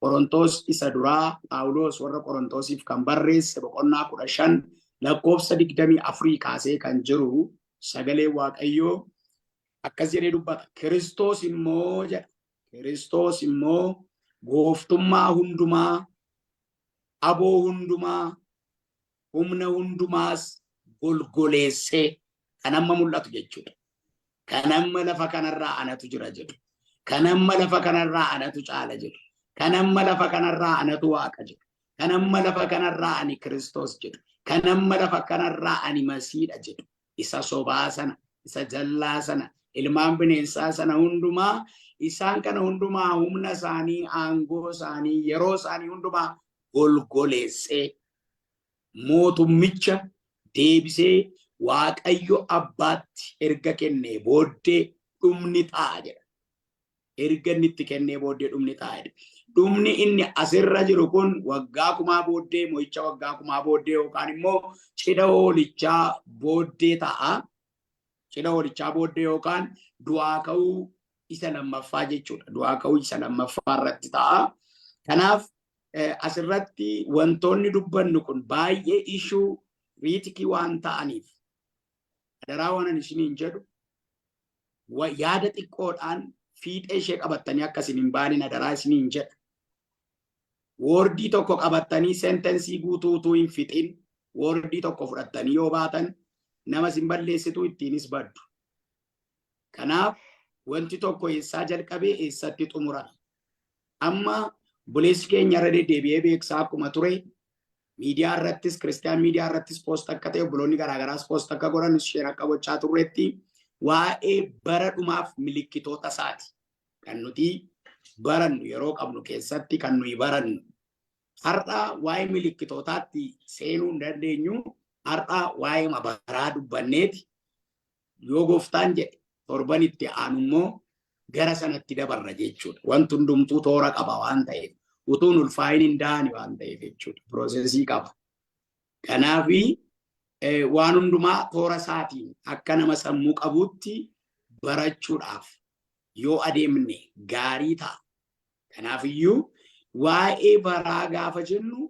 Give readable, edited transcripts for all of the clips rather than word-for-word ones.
Qorontoos isa duraa Phaawulos warra Qorontosiif kan barreesse boqonnaa 15 lakkoofsa 24 kaasee kan jiru sagalee Waaqayyoo akkas jedhee dubbata. Kiristoos immoo jedha. Kiristoos immoo gooftummaa hundumaa, aboo hundumaa, humna hundumaas golgoleessee kan amma mul'atu jechuudha. Kan amma lafa kanarraa anatu jira jedhu. Kan amma lafa kanarraa anatu caala jedhu. Kan amma lafa kanarraa anatu waaqa jedhu. Kan amma lafa kanarraa ani Kiristoos jedhu. Kan amma lafa kanarraa ani Masiidha jedhu. Isa sobaa sana, isa jallaa sana, ilmaan bineensaa sana hundumaa, isaan kana hundumaa humna isaanii, aangoo isaanii, yeroo isaanii hundumaa golgoleessee mootummicha deebisee Waaqayyo Abbaatti erga kennee booddee dhumni ta'a jedha. Erga inni itti kennee booddee dhumni ta'a jedha. Dhumni inni asirra jiru kun waggaa kumaa booddee, mo'icha waggaa kumaa booddee yookaan immoo cidha hoolichaa booddee ta'a. Cidha hoolichaa booddee yookaan du'aa ka'uu isa lammaffaa jechuudha. Du'aa ka'uu isa lammaffaa irratti ta'a. Kanaaf asirratti wantoonni dubbannu kun baay'ee ishuu riitikii waan ta'aniif adaraa waan ani isiniin jedhu yaada xiqqoodhaan fiixee ishee qabattanii akka isin hin baanin adaraa isiniin jedha. Woordii tokko qabattanii sentensii guutuu utuu hin fixin woordii tokko fudhattanii yoo baatan nama isin balleessitu ittiinis baddu. Kanaaf wanti tokko eessaa jalqabee eessatti xumurame? Amma obboleessi keenya irra deddeebi'ee beeksaa akkuma ture miidiyaa irrattis, kiristiyaan miidiyaa irrattis poost akka ta'e, obboloonni garaagaraas poost akka godhan, share akka gochaa turretti, waa'ee bara dhumaaf milikkitoota isaati kan nuti barannu, yeroo qabnu keessatti kan nuyi barannu. Har'a waa'ee milikkitootaatti seenuu hin dandeenyu. Har'a waa'ee baraa dubbanneeti, yoo gooftaan jedhe torban itti aanu immoo gara sanatti dabarra jechuudha. Wanti hundumtuu toora qaba waan ta'eef, utuun ulfaayin hin da'ani waan ta'eef jechuudha. Piroosesii qaba. Kanaaf waan hundumaa toora isaatiin akka nama sammuu qabuutti barachuudhaaf yoo adeemne gaarii ta'a. Kanaaf iyyuu waa'ee baraa gaafa jennu,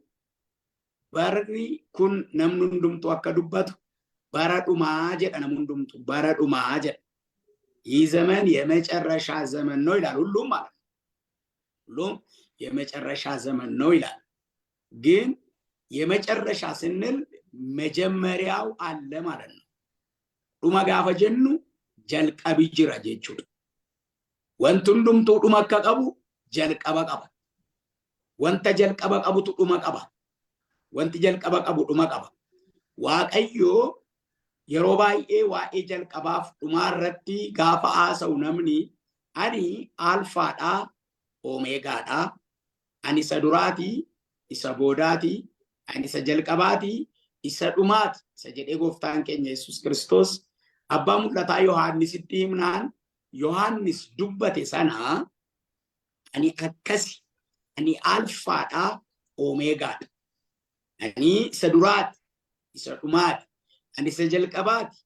barri kun namni hundumtuu akka dubbatu bara dhumaa jedha, namni hundumtuu bara dhumaa jedha. ይህ ዘመን የመጨረሻ ዘመን ነው ይላል ሁሉም ማለት ነው። ሁሉም የመጨረሻ ዘመን ነው ይላል። ግን የመጨረሻ ስንል መጀመሪያው አለ ማለት ነው። Dhuma gaafa jennu jalqabi jira jechuudha. Wanti hundumtuu dhuma akka qabu jalqaba qaba. Wanta jalqaba qabutu dhuma qaba. Wanti jalqaba qabu dhuma qaba. Waaqayyoo yeroo baay'ee waa'ee jalqabaaf dhumaa irratti gaafa haasa'u namni ani alfaadhaa oomeegaadhaa, ani isa duraatii isa boodaatii, ani isa jalqabaatii isa dhumaati isa jedhee gooftaan keenya Yesuus Kiristoos abbaa mul'ataa Yohaannisitti himnaan Yohaannis dubbate sana, ani akkasi, ani alfaadhaa oomeegaadha, ani isa duraati isa dhumaati, ani isa jalqabaati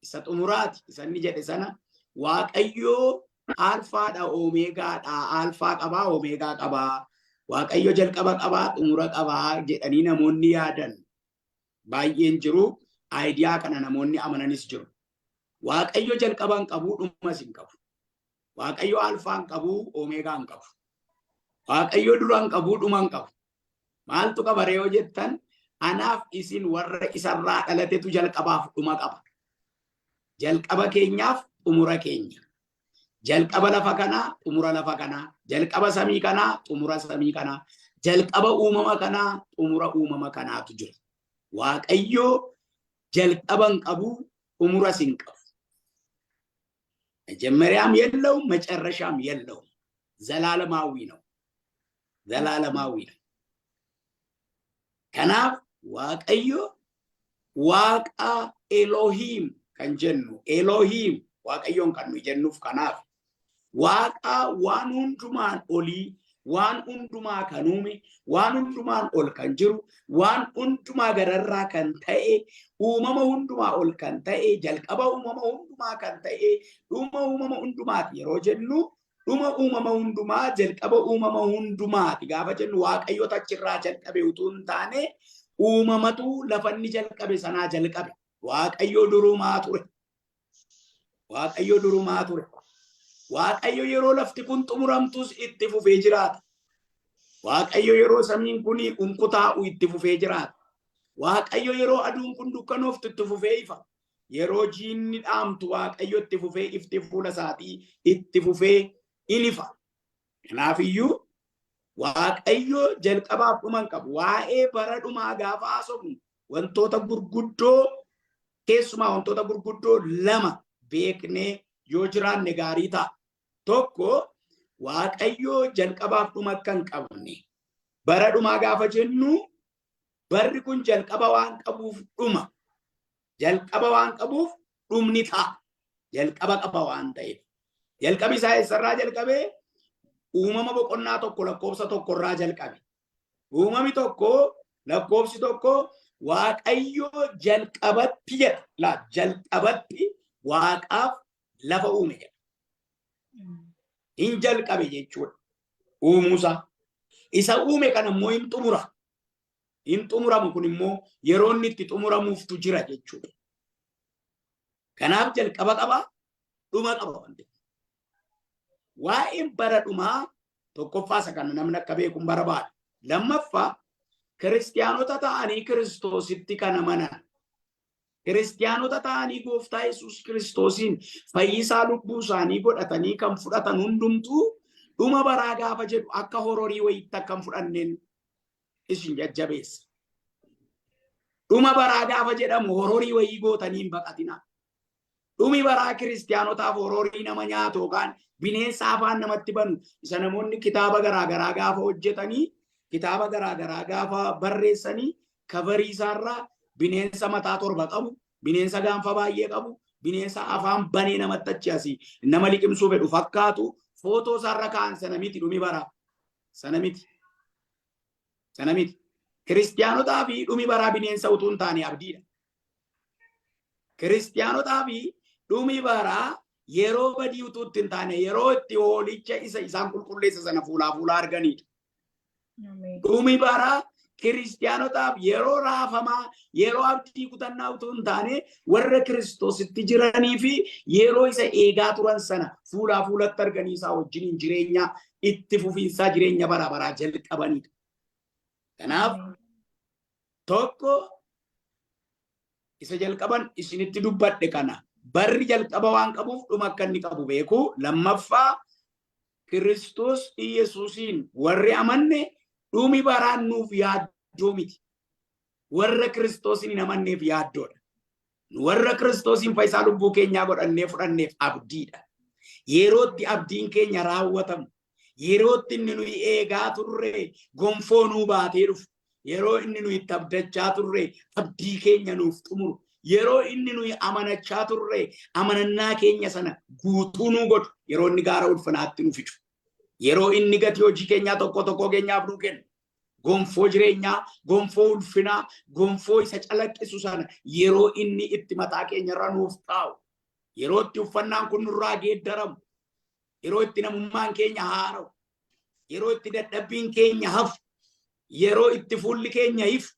isa xumuraati isa inni jedhe sana, Waaqayyoo alfaadha oomeegaadha, alfaa qabaa oomeegaa qabaa, Waaqayyo jalqaba qabaa xumura qabaa jedhanii namoonni yaadan baay'een jiru. Idea kana namoonni amananis jiru. Waaqayyo jalqaba hin qabu, dhumas hin qabu. Waaqayyo alfaa hin qabu, oomeegaa hin qabu. Waaqayyo dura hin qabu, dhuma hin qabu. Maaltu qaba ree yoo jettan, anaaf isin warra isarraa dhalatetu jalqabaaf dhuma qaba. Jalqaba keenyaaf xumura keenya. Jalqaba lafa kanaa, xumura lafa kanaa. Jalqaba samii kanaa, xumura samii kanaa. Jalqaba uumama kanaa, xumura uumama kanaatu jira. Waaqayyo jalqaba hin qabu, xumuras hin qabu. መጀመሪያም የለውም፣ መጨረሻም የለውም። ዘላለማዊ ነው። ዘላለማዊ ነው። Kanaaf Waaqayyo Waaqa Elohim kan jennu, Elohim Waaqayyoon kan nuyi jennuuf kanaaf, Waaqa waan hundumaan olii, waan hundumaa kan uume, waan hundumaan ol kan jiru, waan hundumaa gararraa kan ta'e, uumama hundumaa ol kan ta'e, jalqaba uumama hundumaa kan ta'e, dhuma uumama hundumaati yeroo jennu. Dhuma uumama hundumaa jalqaba uumama hundumaati gaafa jennu Waaqayyotu achirraa jalqabe utuu hin taane uumamatu lafa inni jalqabe sanaa jalqabe. Waaqayyo durumaa ture. Waaqayyo durumaa ture. Waaqayyo yeroo lafti kun xumuramtus itti fufee jiraata. Waaqayyo yeroo samiin kun unkutaa'u itti fufee jiraata. Waaqayyo yeroo aduun kun dukkanooftu itti fufee ifa. Yeroo jiinni dhaamtu Waaqayyo itti fufee ifti fuula isaatii itti fufee in ifa. Kanaafiyyuu Waaqayyo jalqabaaf dhuma hin qabu. Waa'ee bara dhumaa gaafa haasofnu wantoota gurguddoo keessumaa wantoota gurguddoo lama beeknee yoo jiraanne gaarii ta'a. Tokko Waaqayyo jalqabaaf dhuma akka hin qabne. Bara dhumaa gaafa jennu barri kun jalqaba waan qabuuf dhuma. Jalqaba waan qabuuf dhumni ta'a. Jalqaba qaba waan ta'eef. Jalqabi isaa eessarraa jalqabee? Uumama boqonnaa 1 lakkoofsa 1 irraa jalqabe. Uumami 1 lakkoofsi 1 Waaqayyo jalqabatti jedha. Laa jalqabatti waaqaaf lafa uume jedha. Hin jalqabe jechuudha. Uumuusaa. Isa uume kana immoo hin xumura. Hin xumuramu kun immoo yeroo inni itti xumuramuuftu jira jechuudha. Kanaaf jalqaba qaba, dhuma qaba wanti. Waa'een bara dhumaa tokkoffaa isa kana namni akka beeku hin barbaadu. Lammaffaa kiristiyaanota ta'anii Kiristoositti kan amanan. Kiristiyaanota ta'anii gooftaa Yesuus Kiristoosiin fayyisaa lubbuu isaanii godhatanii kan fudhatan hundumtuu dhuma baraa gaafa jedhu akka hororii wayiitti akka hin fudhanneen isin jajjabeessa. Dhuma baraa gaafa jedhamu hororii wayii gootanii hin baqatinaa. Dhumi baraa kiristiyaanotaaf hororii nama nyaatu yookaan bineensa afaan namatti banu isa namoonni kitaaba garaagaraa gaafa hojjetanii kitaaba garaagaraa gaafa barreessanii coverii isaarraa bineensa mataa torba qabu, bineensa gaanfa baay'ee qabu, bineensa afaan banee namatti achi asii nama liqimsuu fedhu fakkaatu footoo isaarra kaa'an sana miti dhumi baraa. Sana miti. Sana miti. Kiristiyaanotaa fi dhumi baraa bineensa utuu hin taane abdiidha. Kiristiyaanotaa fi dhumi baraa yeroo badii utuu itti hin taane yeroo itti hoolicha isa isaan qulqulleessa sana fuulaa fuulaa arganidha. Dhumi baraa kiristiyaanotaaf yeroo raafamaa, yeroo abdii kutannaa utuu hin taane warra Kiristoositti jiranii fi yeroo isa eegaa turan sana fuulaa fuulatti arganii isaa wajjiniin jireenya itti fufiinsaa jireenya bara baraa jalqabanidha. Kanaaf tokko isa jalqaban isinitti dubbadhe kana barri jalqaba waan qabuuf dhuma akka inni qabu beeku. Lammaffaa Kiristoos Iyesuusiin warri amanne dhumi baraan nuuf yaaddoo miti. Warra Kiristoosiin hin amanneef yaaddoodha. Nu warra Kiristoosiin fayyisaa lubbuu keenyaa godhannee fudhanneef abdiidha. Yerootti abdiin keenya raawwatamu, yerootti inni nuyi eegaa turre gonfoo nuu baatee dhufu, yeroo inni nuyi itti abdachaa turre abdii keenya nuuf xumuru, yeroo inni nuyi amanachaa turre amanannaa keenya sana guutuu nuu godhu, yeroo inni gaara ulfinaatti nu fidu, yeroo inni gatii hojii keenyaa tokko tokkoo keenyaaf nuu kennu, gonfoo jireenyaa, gonfoo ulfinaa, gonfoo isa calaqqisu sana yeroo inni itti mataa keenyarra nuuf kaa'u, yeroo itti uffannaan kun nurraa geeddaramu, yeroo itti namummaan keenya haara'u, yeroo itti dadhabbiin keenya hafu, yeroo itti fuulli keenya ifu,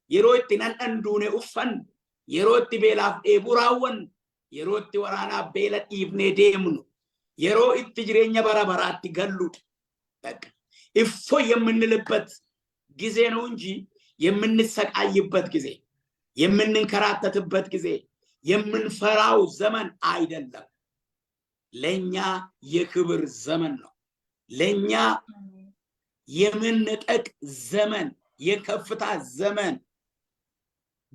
yeroo itti nan duune uffannu, yeroo itti beelaaf dheebuu raawwannu, yeroo itti waraanaaf beela dhiifnee deemnu, yeroo itti jireenya bara baraatti galludha. በቃ እፎይ የምንልበት ጊዜ ነው እንጂ የምንሰቃይበት ጊዜ፣ የምንንከራተትበት ጊዜ፣ የምንፈራው ዘመን አይደለም። ለኛ የክብር ዘመን ነው። ለኛ የመነጠቅ ዘመን፣ የከፍታ ዘመን፣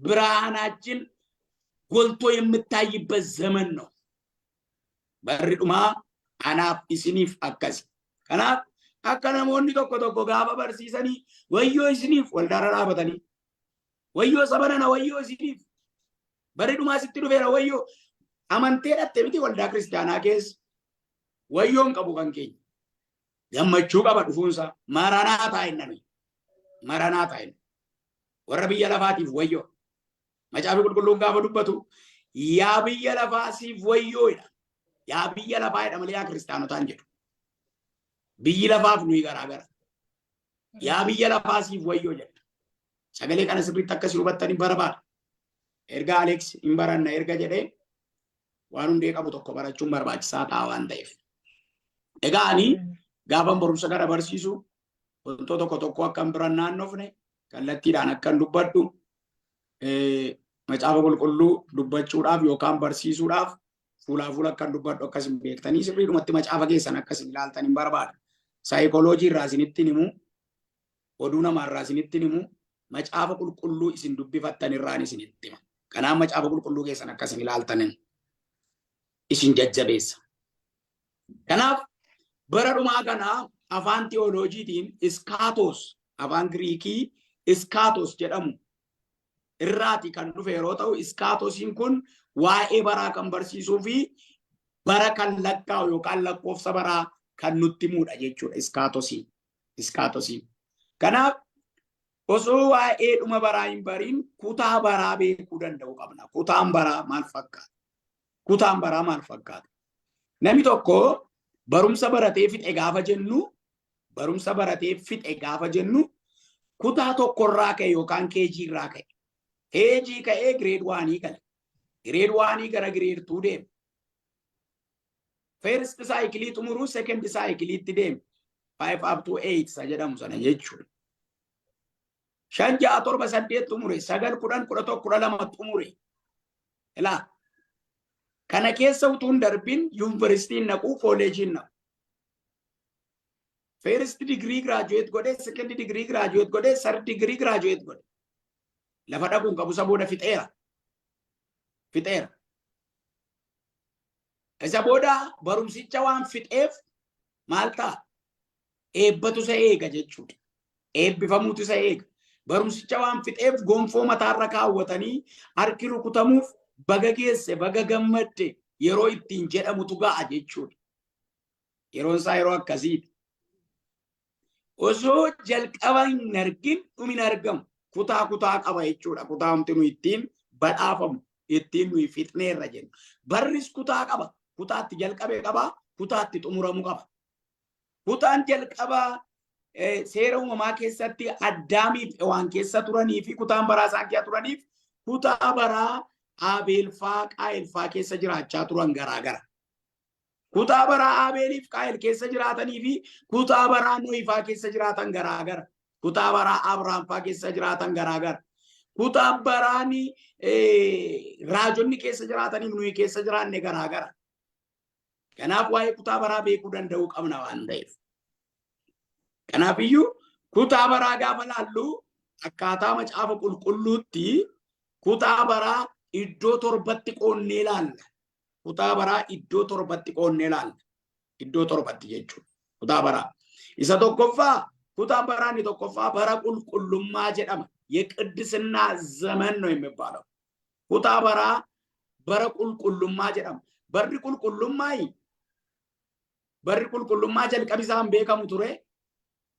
ብርሃናችን ጎልቶ የምታይበት ዘመን ነው። Barri dhumaa anaaf isiniif akkasi. Kanaaf akka namoonni tokko tokko gaafa barsiisanii wayyoo isiniif waldaarra dhaabatanii wayyoo saba nana wayyoo isiniif barri dhumaa sitti dhufeera wayyoo amantee dhatte miti waldaa kiristaanaa keessa wayyoon qabu kan keenya. Gammachuu qaba dhufuunsaa maranaa taa'inna nuyi. Maranaa taa'inna. Warra biyya lafaatiif wayyoo. Macaafi qulqulluun gaafa dubbatu yaa biyya lafaa siif wayyoodha. Yaa biyya lafaa jedha malee yaa kiristaanotaan jedhu. Biyyi lafaaf nuyi garaagara. Yaa biyya lafaa siif wayyoo jedha. Sagalee kana sirriitti akka isin hubattanii barbaada. Erga Alex hin baranna erga jedhee, waan hundee qabu tokko barachuun barbaachisaa ta'a waan ta'eef. Egaa ani gaafan barumsa kana barsiisu wantoota tokko tokko akka hin biran naannofne, kallattiidhaan akkan dubbadhu, macaafa qulqulluu dubbachuudhaaf yookaan barsiisuudhaaf fuulaa fuula akkan dubbadhu akkasin beektanii sirriidhumatti macaafa keessan akkasin ilaaltan hin barbaada. Saayikooloojii irraa isinitti himu, oduu namaa irraa isinitti himu, macaafa qulqulluu isin dubbifattan irraan isinitti hima. Kanaaf macaafa qulqulluu keessan akkasin ilaaltanin isin jajjabeessa. Kanaaf bara dhumaa kana afaan tiyooloojiitiin iskaatos, afaan Giriikii iskaatos jedhamu irraati kan dhufe yeroo ta'u, iskaatosiin kun waa'ee baraa kan barsiisuu fi bara kan lakkaa'u yookaan lakkoofsa baraa kan nutti himudha jechuudha iskaatosiin. Iskaatosiin. Kanaaf osoo waa'ee dhuma baraa hin bariin kutaa baraa beekuu danda'uu qabna. Kutaan baraa maal fakkaata? Kutaan baraa maal fakkaata? Namni tokko barumsa baratee fixe gaafa jennu, barumsa baratee fixe gaafa jennu, kutaa tokkorraa ka'e yookaan KG irraa ka'e. KG ka'ee grade 1 gale. Grade 1 gara grade 2 deeme. First cycle xumuruu second cycle deeme. 5 up to 8 isa jedhamu sana jechuudha. 5, 6, 7, 8 xumure. 9, 10, 11, 12 xumure. Ilaa, kana keessa utuu hin darbin yuunivarsiitiin naquu, kooleejiin naqu. First degree graduate godhe, second degree graduate godhe, third degree graduate godhe. Lafa dhaquun qabu, isa booda fixeera. Fixeera. Isa booda barumsicha waan fixeef maal ta'a? Eebbatu isa eega jechuudha. Eebbifamuutu isa eega. Barumsicha waan fixeef gonfoo mataarra kaawwatanii harki rukutamuuf, baga geesse, baga gammadde yeroo ittiin jedhamutu ga'a jechuudha. Yeroon isaa yeroo akkasiiti. Osoo jalqaba hin argin dhumin argamu. Kutaa kutaa qaba jechuudha. Kutaa wanti nu ittiin badhaafamu, ittiin nuyi fixneerra jennu. Barris kutaa qaba. Kutaatti jalqabe qaba. Kutaatti xumuramu qaba. Kutaan jalqabaa seera uumamaa keessatti Addaamiif Hewaan keessa turanii fi kutaan baraa isaan keessa turaniif kutaa baraa Abeelfaa Qaayilfaa keessa jiraachaa turan garaagara. Kutaa baraa Abeeliif Qaayil keessa jiraatanii fi kutaa baraa Nohifaa keessa jiraatan garaagara. Kutaa baraa Abrahaamfaa keessa jiraatan garaagara. Kutaa baraan raajonni keessa jiraataniif nuyi keessa jiraanne garaagara. Kanaaf waa'ee kutaa baraa beekuu danda'uu qabna waan ta'eef. Kanaaf iyyuu kutaa baraa gaafa laallu, akkaataa macaafa qulqulluutti kutaa baraa iddoo torbatti qoonnee laalla. Kutaa baraa iddoo torbatti qoonnee laalla. Iddoo torbatti jechuudha. Kutaa baraa. Isa tokkoffaa, kutaan baraa inni tokkoffaa bara qulqullummaa jedhama. የቅድስና ዘመን ነው የሚባለው። Kutaa baraa bara qulqullummaa jedhama. Barri qulqullummaa, barri qulqullummaa jalqabi isaan beekamu ture.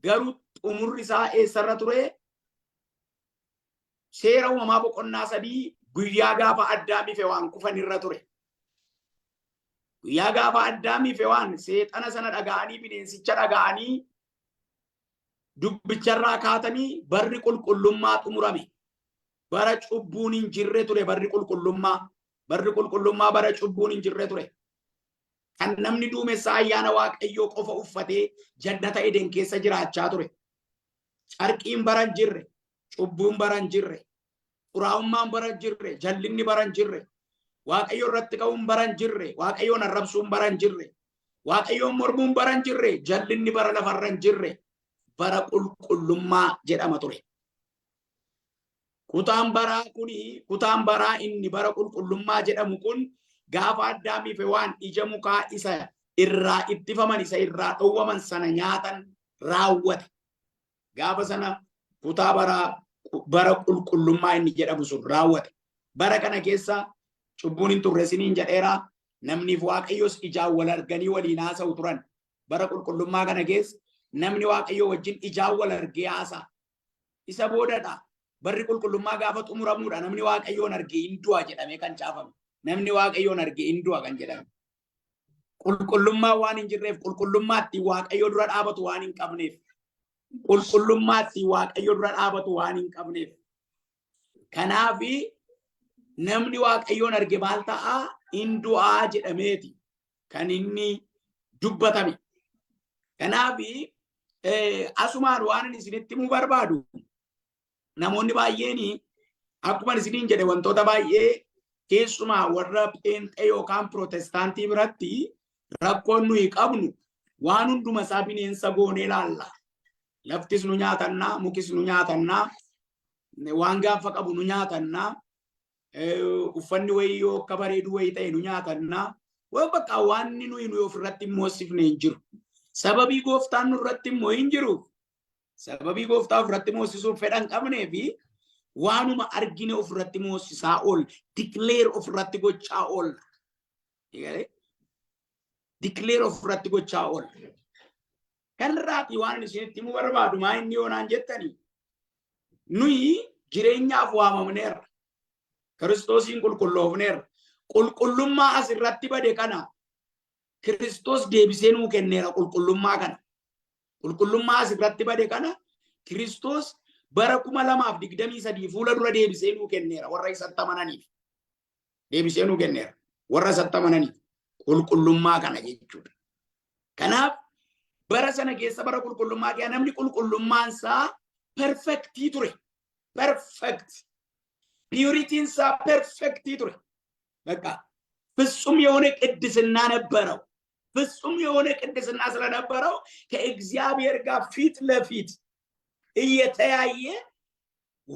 Garuu xumurri isaa eessarra ture? Seera Uumamaa boqonnaa 3, guyyaa gaafa Addaamii fi Hewaan kufan irra ture. Guyyaa gaafa Addaamii fi Hewaan seexana sana dhaga'anii, bineensicha dhaga'anii dubbicharraa kaatanii barri qulqullummaa xumurame. Bara cubbuun hin jirre ture barri qulqullummaa. Barri qulqullummaa bara cubbuun hin jirre ture. Kan namni duumessa ayyaana Waaqayyoo qofa uffatee jannata Eden keessa jiraachaa ture. Carqiin bara hin jirre, cubbuun bara hin jirre, xuraa'ummaan bara hin jirre, jallinni bara hin jirre, Waaqayyo irratti ka'uun bara hin jirre, Waaqayyoon arrabsuun bara hin jirre, Waaqayyoon mormuun bara hin jirre, jallinni bara lafarra hin jirre, bara qulqullummaa jedhama ture. Kutaan baraa kuni, kutaan baraa inni bara qulqullummaa jedhamu kun, gaafa Addaamii fi Hewaan ija mukaa isa irraa ittifaman, isa irraa dhowwaman sana nyaatan raawwate. Gaafa sana kutaa baraa bara qulqullummaa inni jedhamu sun raawwate. Bara kana keessa cubbuun hin turre isiniin jedheera. Namniif Waaqayyos ijaan wal arganii waliin haasa'u turan. Bara qulqullummaa kana keessa namni Waaqayyoo wajjin ijaan wal argee haasa'a. Isa boodadha. Barri qulqullummaa gaafa xumuramuudha namni Waaqayyoon argee hin du'a jedhamee kan caafame. Namni Waaqayyoon argee hin du'a kan jedhame. Qulqullummaa waan hin jirreef, qulqullummaa ittiin Waaqayyo dura dhaabatu waan hin qabneef. Qulqullummaa ittiin Waaqayyo dura dhaabatu waan hin qabneef. Kanaaf namni Waaqayyoon arge maal ta'a? In du'aa jedhameeti kan inni dubbatame. Kanaaf asumaan waan inni isinitti himuu barbaadu, namoonni baay'een akkuma isiniin jedhe wantoota baay'ee, keessumaa warra pheenxee yookaan pirootestaantii biratti rakkoon nuyi qabnu waan hunduma isaa bineensa goonee laalla. Laftis nu nyaatannaa, mukis nu nyaatannaa, waan gaanfa qabu nu nyaatannaa, uffanni wayii yoo akka bareedu wayii ta'e nu nyaatannaa. Waan bakka waan nuyi nuyi ofirratti immoo moosifne hin jiru. Sababii gooftaan nurratti immoo hin jiru. Sababii gooftaa ofirratti moosisuuf fedha hin qabnee fi waanuma argine ofirratti moosisaa ool, declare ofirratti gochaa oolla. Declare ofirratti gochaa oolla. Kanarraatii waan isinitti himuu barbaadu maa inni yoonaan jettanii, nuyi jireenyaaf waamamneerra. Kiristoosiin qulqulloofneerra. Qulqullummaa asirratti bade kana Kiristoos deebisee nuu kenneera qulqullummaa kana. Qulqullummaa asirratti bade kana Kiristoos bara 2023 fuula dura deebisee nuu kenneera warra isatti amananiif. Deebisee nuu kenneera warra isatti amananiif qulqullummaa kana jechuudha. Kanaaf bara sana keessa, bara qulqullummaa keessa, namni qulqullummaan isaa perfectii ture. Perfect. Purityn isaa perfectii ture. በቃ ፍጹም የሆነ ቅድስና ነበረው። ፍጹም የሆነ ቅድስና ስለነበረው ከእግዚአብሔር ጋር ፊት ለፊት እየተያየ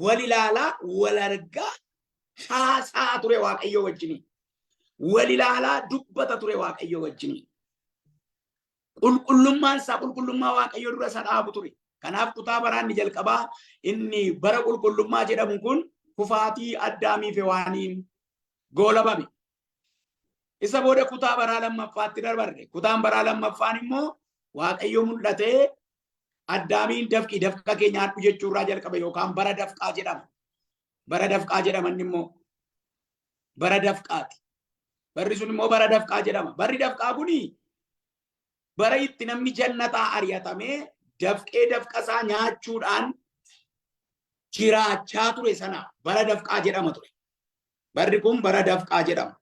wal ilaalaa, wal argaa haasaa ture Waaqayyo wajjiniin. Wal ilaalaa dubbata ture Waaqayyo wajjiniin. Qulqullummaan isaa qulqullummaa Waaqayyo dura isa dhaabu ture. Kanaaf kutaa baraan inni jalqabaa, inni bara qulqullummaa jedhamu kun, kufaatii Addaamii fi Hewaaniin goolabame. Isa booda kutaa baraa lammaffaatti darbarre. Kutaan baraa lammaffaan immoo Waaqayyo mul'atee Addaamiin dafqi, dafqa kee nyaadhu jechuurraa jalqabe yookaan bara dafqaa jedhama. Bara dafqaa jedhama, inni immoo bara dafqaati. Barri sun immoo bara dafqaa jedhama. Barri dafqaa kuni bara itti namni jannataa ari'atamee dafqee dafqa isaa nyaachuudhaan jiraachaa ture sana bara dafqaa jedhama ture. Barri kun bara dafqaa jedhama.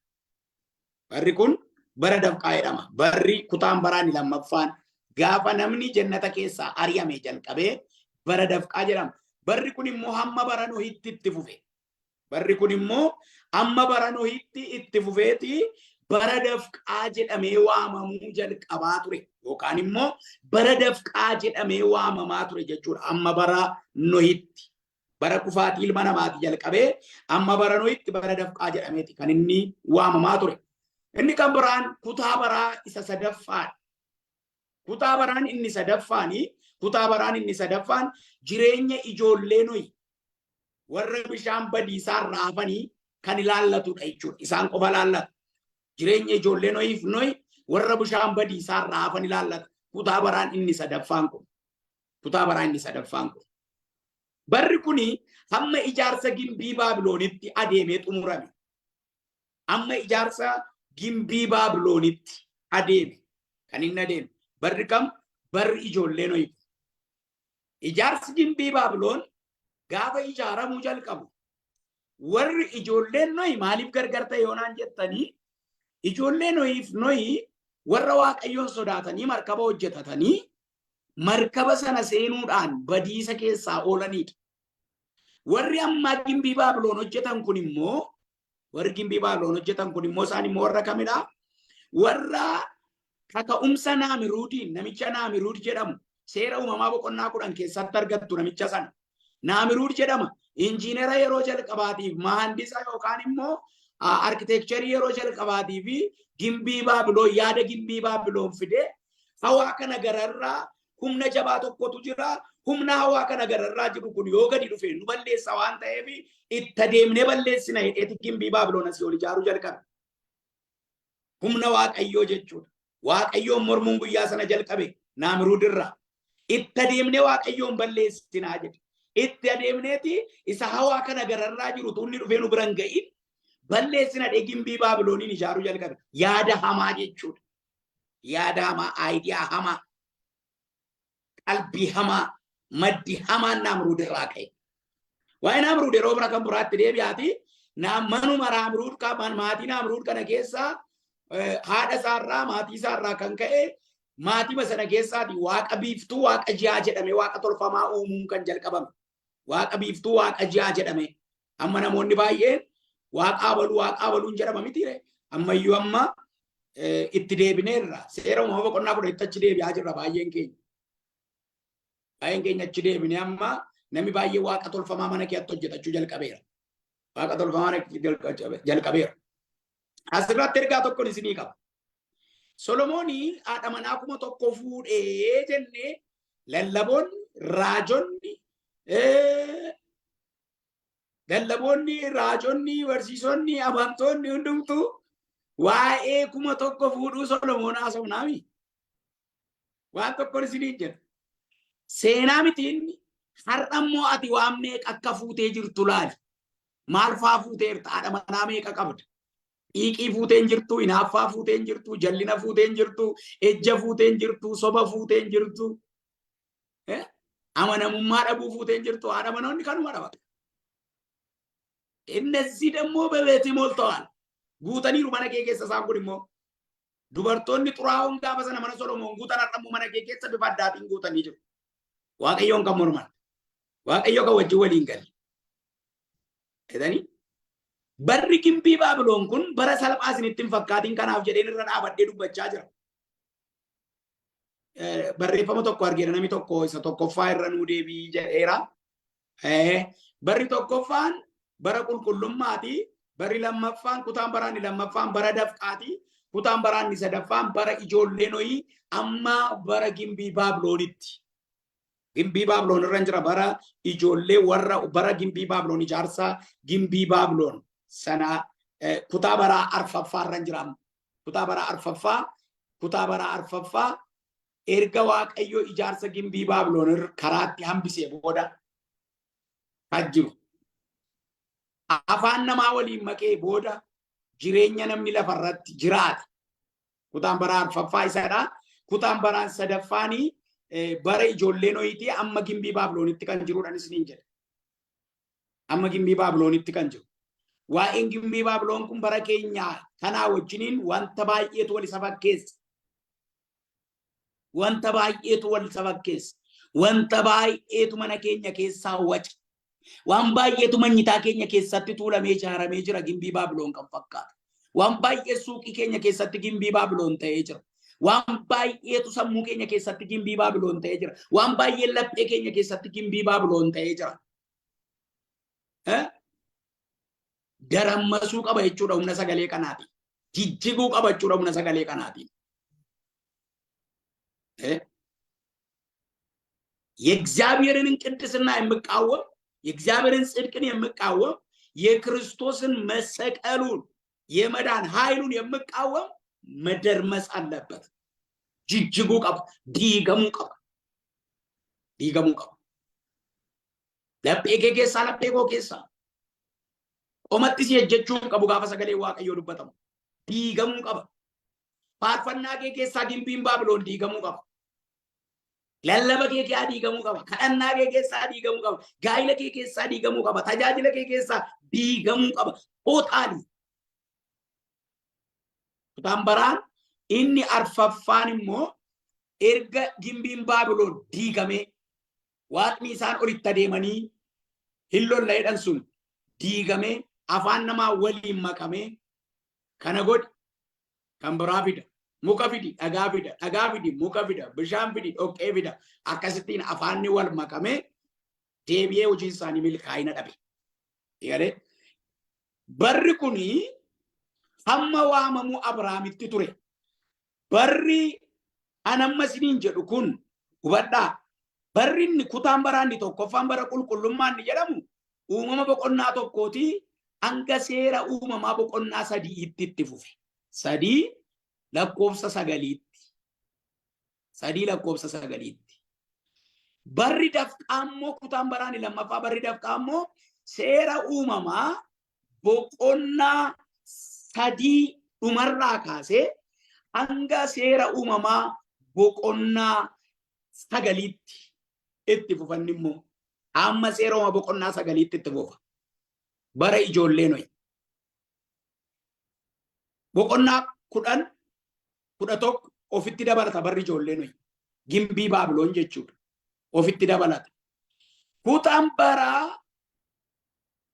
Barri kun bara dafqaa jedhama. Barri kutaan baraan lammaffaan gaafa namni jannata keessaa ari'ame jalqabee bara dafqaa jedhama. Barri kun immoo hamma bara Nohitti itti fufe. Barri kun immoo hamma bara Nohitti itti fufeeti bara dafqaa jedhamee waamamuu jalqabaa ture. Yookaan immoo bara dafqaa jedhamee waamamaa ture jechuudha. Amma bara Nohitti. Bara kufaatii ilma namaati jalqabee amma bara Nohitti bara dafqaa jedhameeti kan inni waamamaa ture. Inni kan biraan kutaa baraa isa sadaffaadha. Kutaa baraan inni sadaffaan jireenya ijoollee Nohi warra bishaan badiisaa raafanii kan ilaallatudha jechuudha. Isaan qofa ilaallata. Jireenya ijoollee Nohiif Nohi warra bishaan badiisaa raafan ilaallata. Kutaa baraan inni sadaffaan kun. Kutaa baraan inni sadaffaan kun. Barri kuni hamma ijaarsa gimbii Baabiloonitti adeemee xumurame. Amma ijaarsa gimbii Baabiloonitti adeeme. Kan inni adeeme. Barri kam? Barri ijoollee Nohi. Ijaarsi gimbii Baabiloon gaafa ijaaramuu jalqabu warri ijoolleen Nohi maaliif gargar ta'e yoonaan jettanii, ijoollee Nohiif Nohi warra Waaqayyoon sodaatanii markaba hojjetatanii markaba sana seenuudhaan badiisa keessaa oolanidha. Warri ammaa gimbii Baabiloon hojjetan kun immoo, warri gimbii Baabiloon hojjetan kun immoo, isaan immoo warra kamidha? Warra kaka'umsa Naamiruudiin, namicha Naamiruud jedhamu, Seera Uumamaa boqonnaa 10 keessatti argattu namicha sana. Naamiruud jedhama. Injiinera yeroo jalqabaatiif, mahandisa yookaan immoo architecturii yeroo jalqabaatiif gimbii Baabiloon, yaada gimbii Baabiloon fidee, hawaa kana gararraa humna jabaa tokkotu jira. Humna hawaa kana gararraa jiru kun yoo gadi dhufe nu balleessa waan ta'eef itti adeemnee balleessina jedheeti gimbii Baabiloon asii ol ijaaruu jalqabe. Humna Waaqayyoo jechuudha. Waaqayyoon mormuun guyyaa sana jalqabe Naamiruud irraa. Itti adeemnee Waaqayyoon balleessinaa jedhe. Itti adeemneeti isa hawaa kana gararraa jiru tunni dhufee nu biran ga'in balleessina dhee gimbii Baabilooniin ijaaruu jalqabe. Yaada hamaa jechuudha. Yaada hamaa, idea hamaa, qalbii hamaa, maddi hamaan Naamruud irraa ka'e. Waa'ee Naamruud yeroo bira kan biraatti deebi'aati. Manuma Naamruud, maatii Naamruud kana keessaa, haadha isaarraa, maatii isaarraa kan ka'e, maatii sana keessaati waaqa biiftuu, waaqa ji'aa jedhame waaqa tolfamaa uumuun kan jalqabame. Waaqa biiftuu, waaqa ji'aa jedhame. Amma namoonni baay'een waaqa abaluu, waaqa abaluun jedhama mitiire. Ammayyuu amma itti deebineerra. Seera Uumama boqonnaa 10tti achi deebi'aa jirra baay'een keenya. Baay'een keenya achi deebinee amma namni baay'ee waaqa tolfamaa mana keetti hojjetachuu jalqabeera. Waaqa tolfamaa jalqabeera. Asirratti ergaa tokkoon isinii qaba. Solomoonii haadha manaa 1000 fuudhee jennee lallaboonni, raajonni, lallaboonni, raajonni, barsiisonni, amantoonni hundumtuu waa'ee 1000 fuudhuu Solomoon haasofnaami. Waan tokkoon isiniin jedha. Seenaa miti inni. Har'a immoo ati waan meeqa akka fuutee jirtu laali. Maal faa fuuteerta? Haadha manaa meeqa qabda? Xiiqii fuuteen jirtu, hinaaffaa fuuteen jirtu, jallina fuuteen jirtu, ejja fuuteen jirtu, soba fuuteen jirtu, amanamummaa dhabuu fuuteen jirtu, haadha manoonni kanuma dhaba. እነዚህ ደግሞ በቤት ሞልተዋል። Guutaniiru mana kee keessa isaan kun immoo. Dubartoonni xuraa'oon gaafa sana mana Solomoon guutan har'a immoo mana kee keessa bifa addaatiin guutanii jiru. Waaqayyoon kan morman. Waaqayyo kan wajjin waliin galle. Jedhanii barri gimbii Baabiloon kun bara salphaa isinitti hin fakkaatiin, kanaaf jedheen irra dhaabadhee dubbachaa jira. Barreeffama tokko argeera, namni tokko isa tokkoffaa irra nuu deebii jedheera. Barri tokkoffaan bara qulqullummaati. Barri lammaffaan, kutaan baraanni lammaffaan bara dafqaati. Kutaan baraanni sadaffaan bara ijoollee Nohii amma bara gimbii Baabiloonitti. Gimbii Baabiloon irra jira, bara ijoollee warra bara gimbii Baabiloon, ijaarsa gimbii Baabiloon sana kutaa baraa arfaffaa irra jira. Kutaa baraa arfaffaa, kutaa baraa arfaffaa erga Waaqayyo ijaarsa gimbii Baabiloon karaatti hambisee booda kan jiru. Afaan namaa waliin maqee booda jireenya namni lafarratti jiraate. Kutaan baraa arfaffaa isadha. Kutaan baraan sadaffaanii bara ijoollee Nohiitii amma gimbii Baabiloonitti kan jirudha isiniin jedha. Amma gimbii Baabiloonitti kan jiru. Waa'een gimbii Baabiloon kun bara keenya kanaa wajjiniin wanta baay'eetu wal isa fakkeessa. Wanta baay'eetu wal isa fakkeessa. Wanta baay'eetu mana keenya keessaa waca. Waan baay'eetu manyitaa keenya keessatti tuulamee ijaaramee jira gimbii Baabiloon kan fakkaatu. Waan baay'ee suuqii keenya keessatti gimbii Baabiloon ta'ee jira. Waan baay'eetu sammuu keenya keessatti gimbii Baabiloon ta'ee jira. Waan baay'ee laphee keenya keessatti gimbii Baabiloon ta'ee jira. Darammasuu qaba jechuudha humna sagalee kanaatiin. Jijjiguu qaba jechuudha humna sagalee kanaatiin. የእግዚአብሔርን ቅድስና የሚቃወም፣ የእግዚአብሔርን ጽድቅን የሚቃወም፣ የክርስቶስን መሰቀሉን የመዳን ኃይሉን የሚቃወም መደርመስ አለበት። Jijjiguu qaba. Diigamuu qaba. Diigamuu qaba. Laphee kee keessaa, laphee koo keessaa. Qomatti si ejjechuu hin qabu gaafa sagalee Waaqayyoo dubbatamu. Diigamuu qaba. Faarfannaa kee keessaa gimbiin Baabiloon diigamuu qaba. Lallaba kee keessaa diigamuu qaba. Kadhannaa kee keessaa diigamuu qaba. Gaa'ila kee keessaa diigamuu qaba. Tajaajila kee keessaa diigamuu qaba. Totally. Kutaan baraan inni arfaffaan immoo erga gimbiin Baabiloon diigamee, waaqni isaan olitti adeemanii hin lolla jedhan sun diigamee, afaan namaa waliin makamee, kana godhi, kan biraa fida, muka fidi, dhagaa fida, dhagaa fidi, muka fida, bishaan fidi, dhoqqee fida, akkasittiin afaanni wal makamee deebi'ee hojiin isaanii milkaa'ina dhabe. Galee barri kuni hamma waamamuu Abrahaamitti ture. Barri anamma isiniin jedhu kun hubadhaa. Barri inni kutaan baraanni tokkoffaan bara qulqullummaa inni jedhamu Uumama boqonnaa 1tii hanga Seera Uumamaa boqonnaa 3tti itti fufe. 3 lakkoofsa 9tti. 3 lakkoofsa 9tti. Barri dafqaa immoo, kutaan baraanni lammaffaa barri dafqaa immoo Seera Uumamaa boqonnaa 3 dhumarraa kaasee Hanga Seera Uumamaa boqonnaa 9tti itti fufanni immoo amma Seera Uumamaa boqonnaa 9tti itti fufa. Bara ijoollee Nohi. Boqonnaa 10, 11 ofitti dabalata barri ijoollee Nohi. Gimbii Baabiloon jechuudha. Ofitti dabalata. Kutaan baraa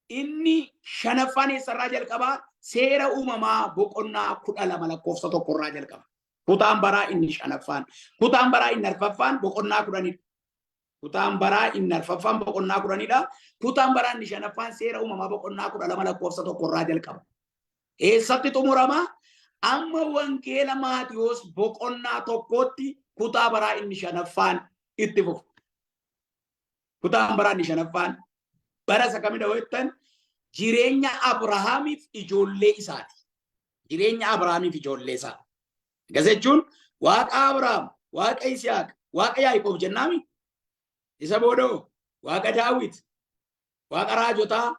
inni shanaffaan eessarraa jalqabaa? Seera Uumamaa boqonnaa 12 lakkoofsa 1rraa jalqaba. Kutaan baraa inni shanaffaan. Kutaan baraa inni arfaffaan boqonnaa 10dha. Kutaan baraa inni arfaffaan boqonnaa 10dha. Kutaan baraa inni shanaffaan Seera Uumamaa boqonnaa 12 lakkoofsa 1rraa jalqaba. Eessatti xumurama? Amma Wangeela Maatiyoos boqonnaa 1tti kutaa baraa inni shanaffaan itti fufa. Kutaan baraa inni shanaffaan bara isa kamidha yoo jettan, jireenya Abrahaamiif ijoollee isaati. Jireenya Abrahaamiif ijoollee isaa. Akkas jechuun Waaqa Abrahaam, Waaqa Yisihaaq, Waaqa Yaaqoob jennaami. Isa boodoo Waaqa Daawit, Waaqa raajotaa,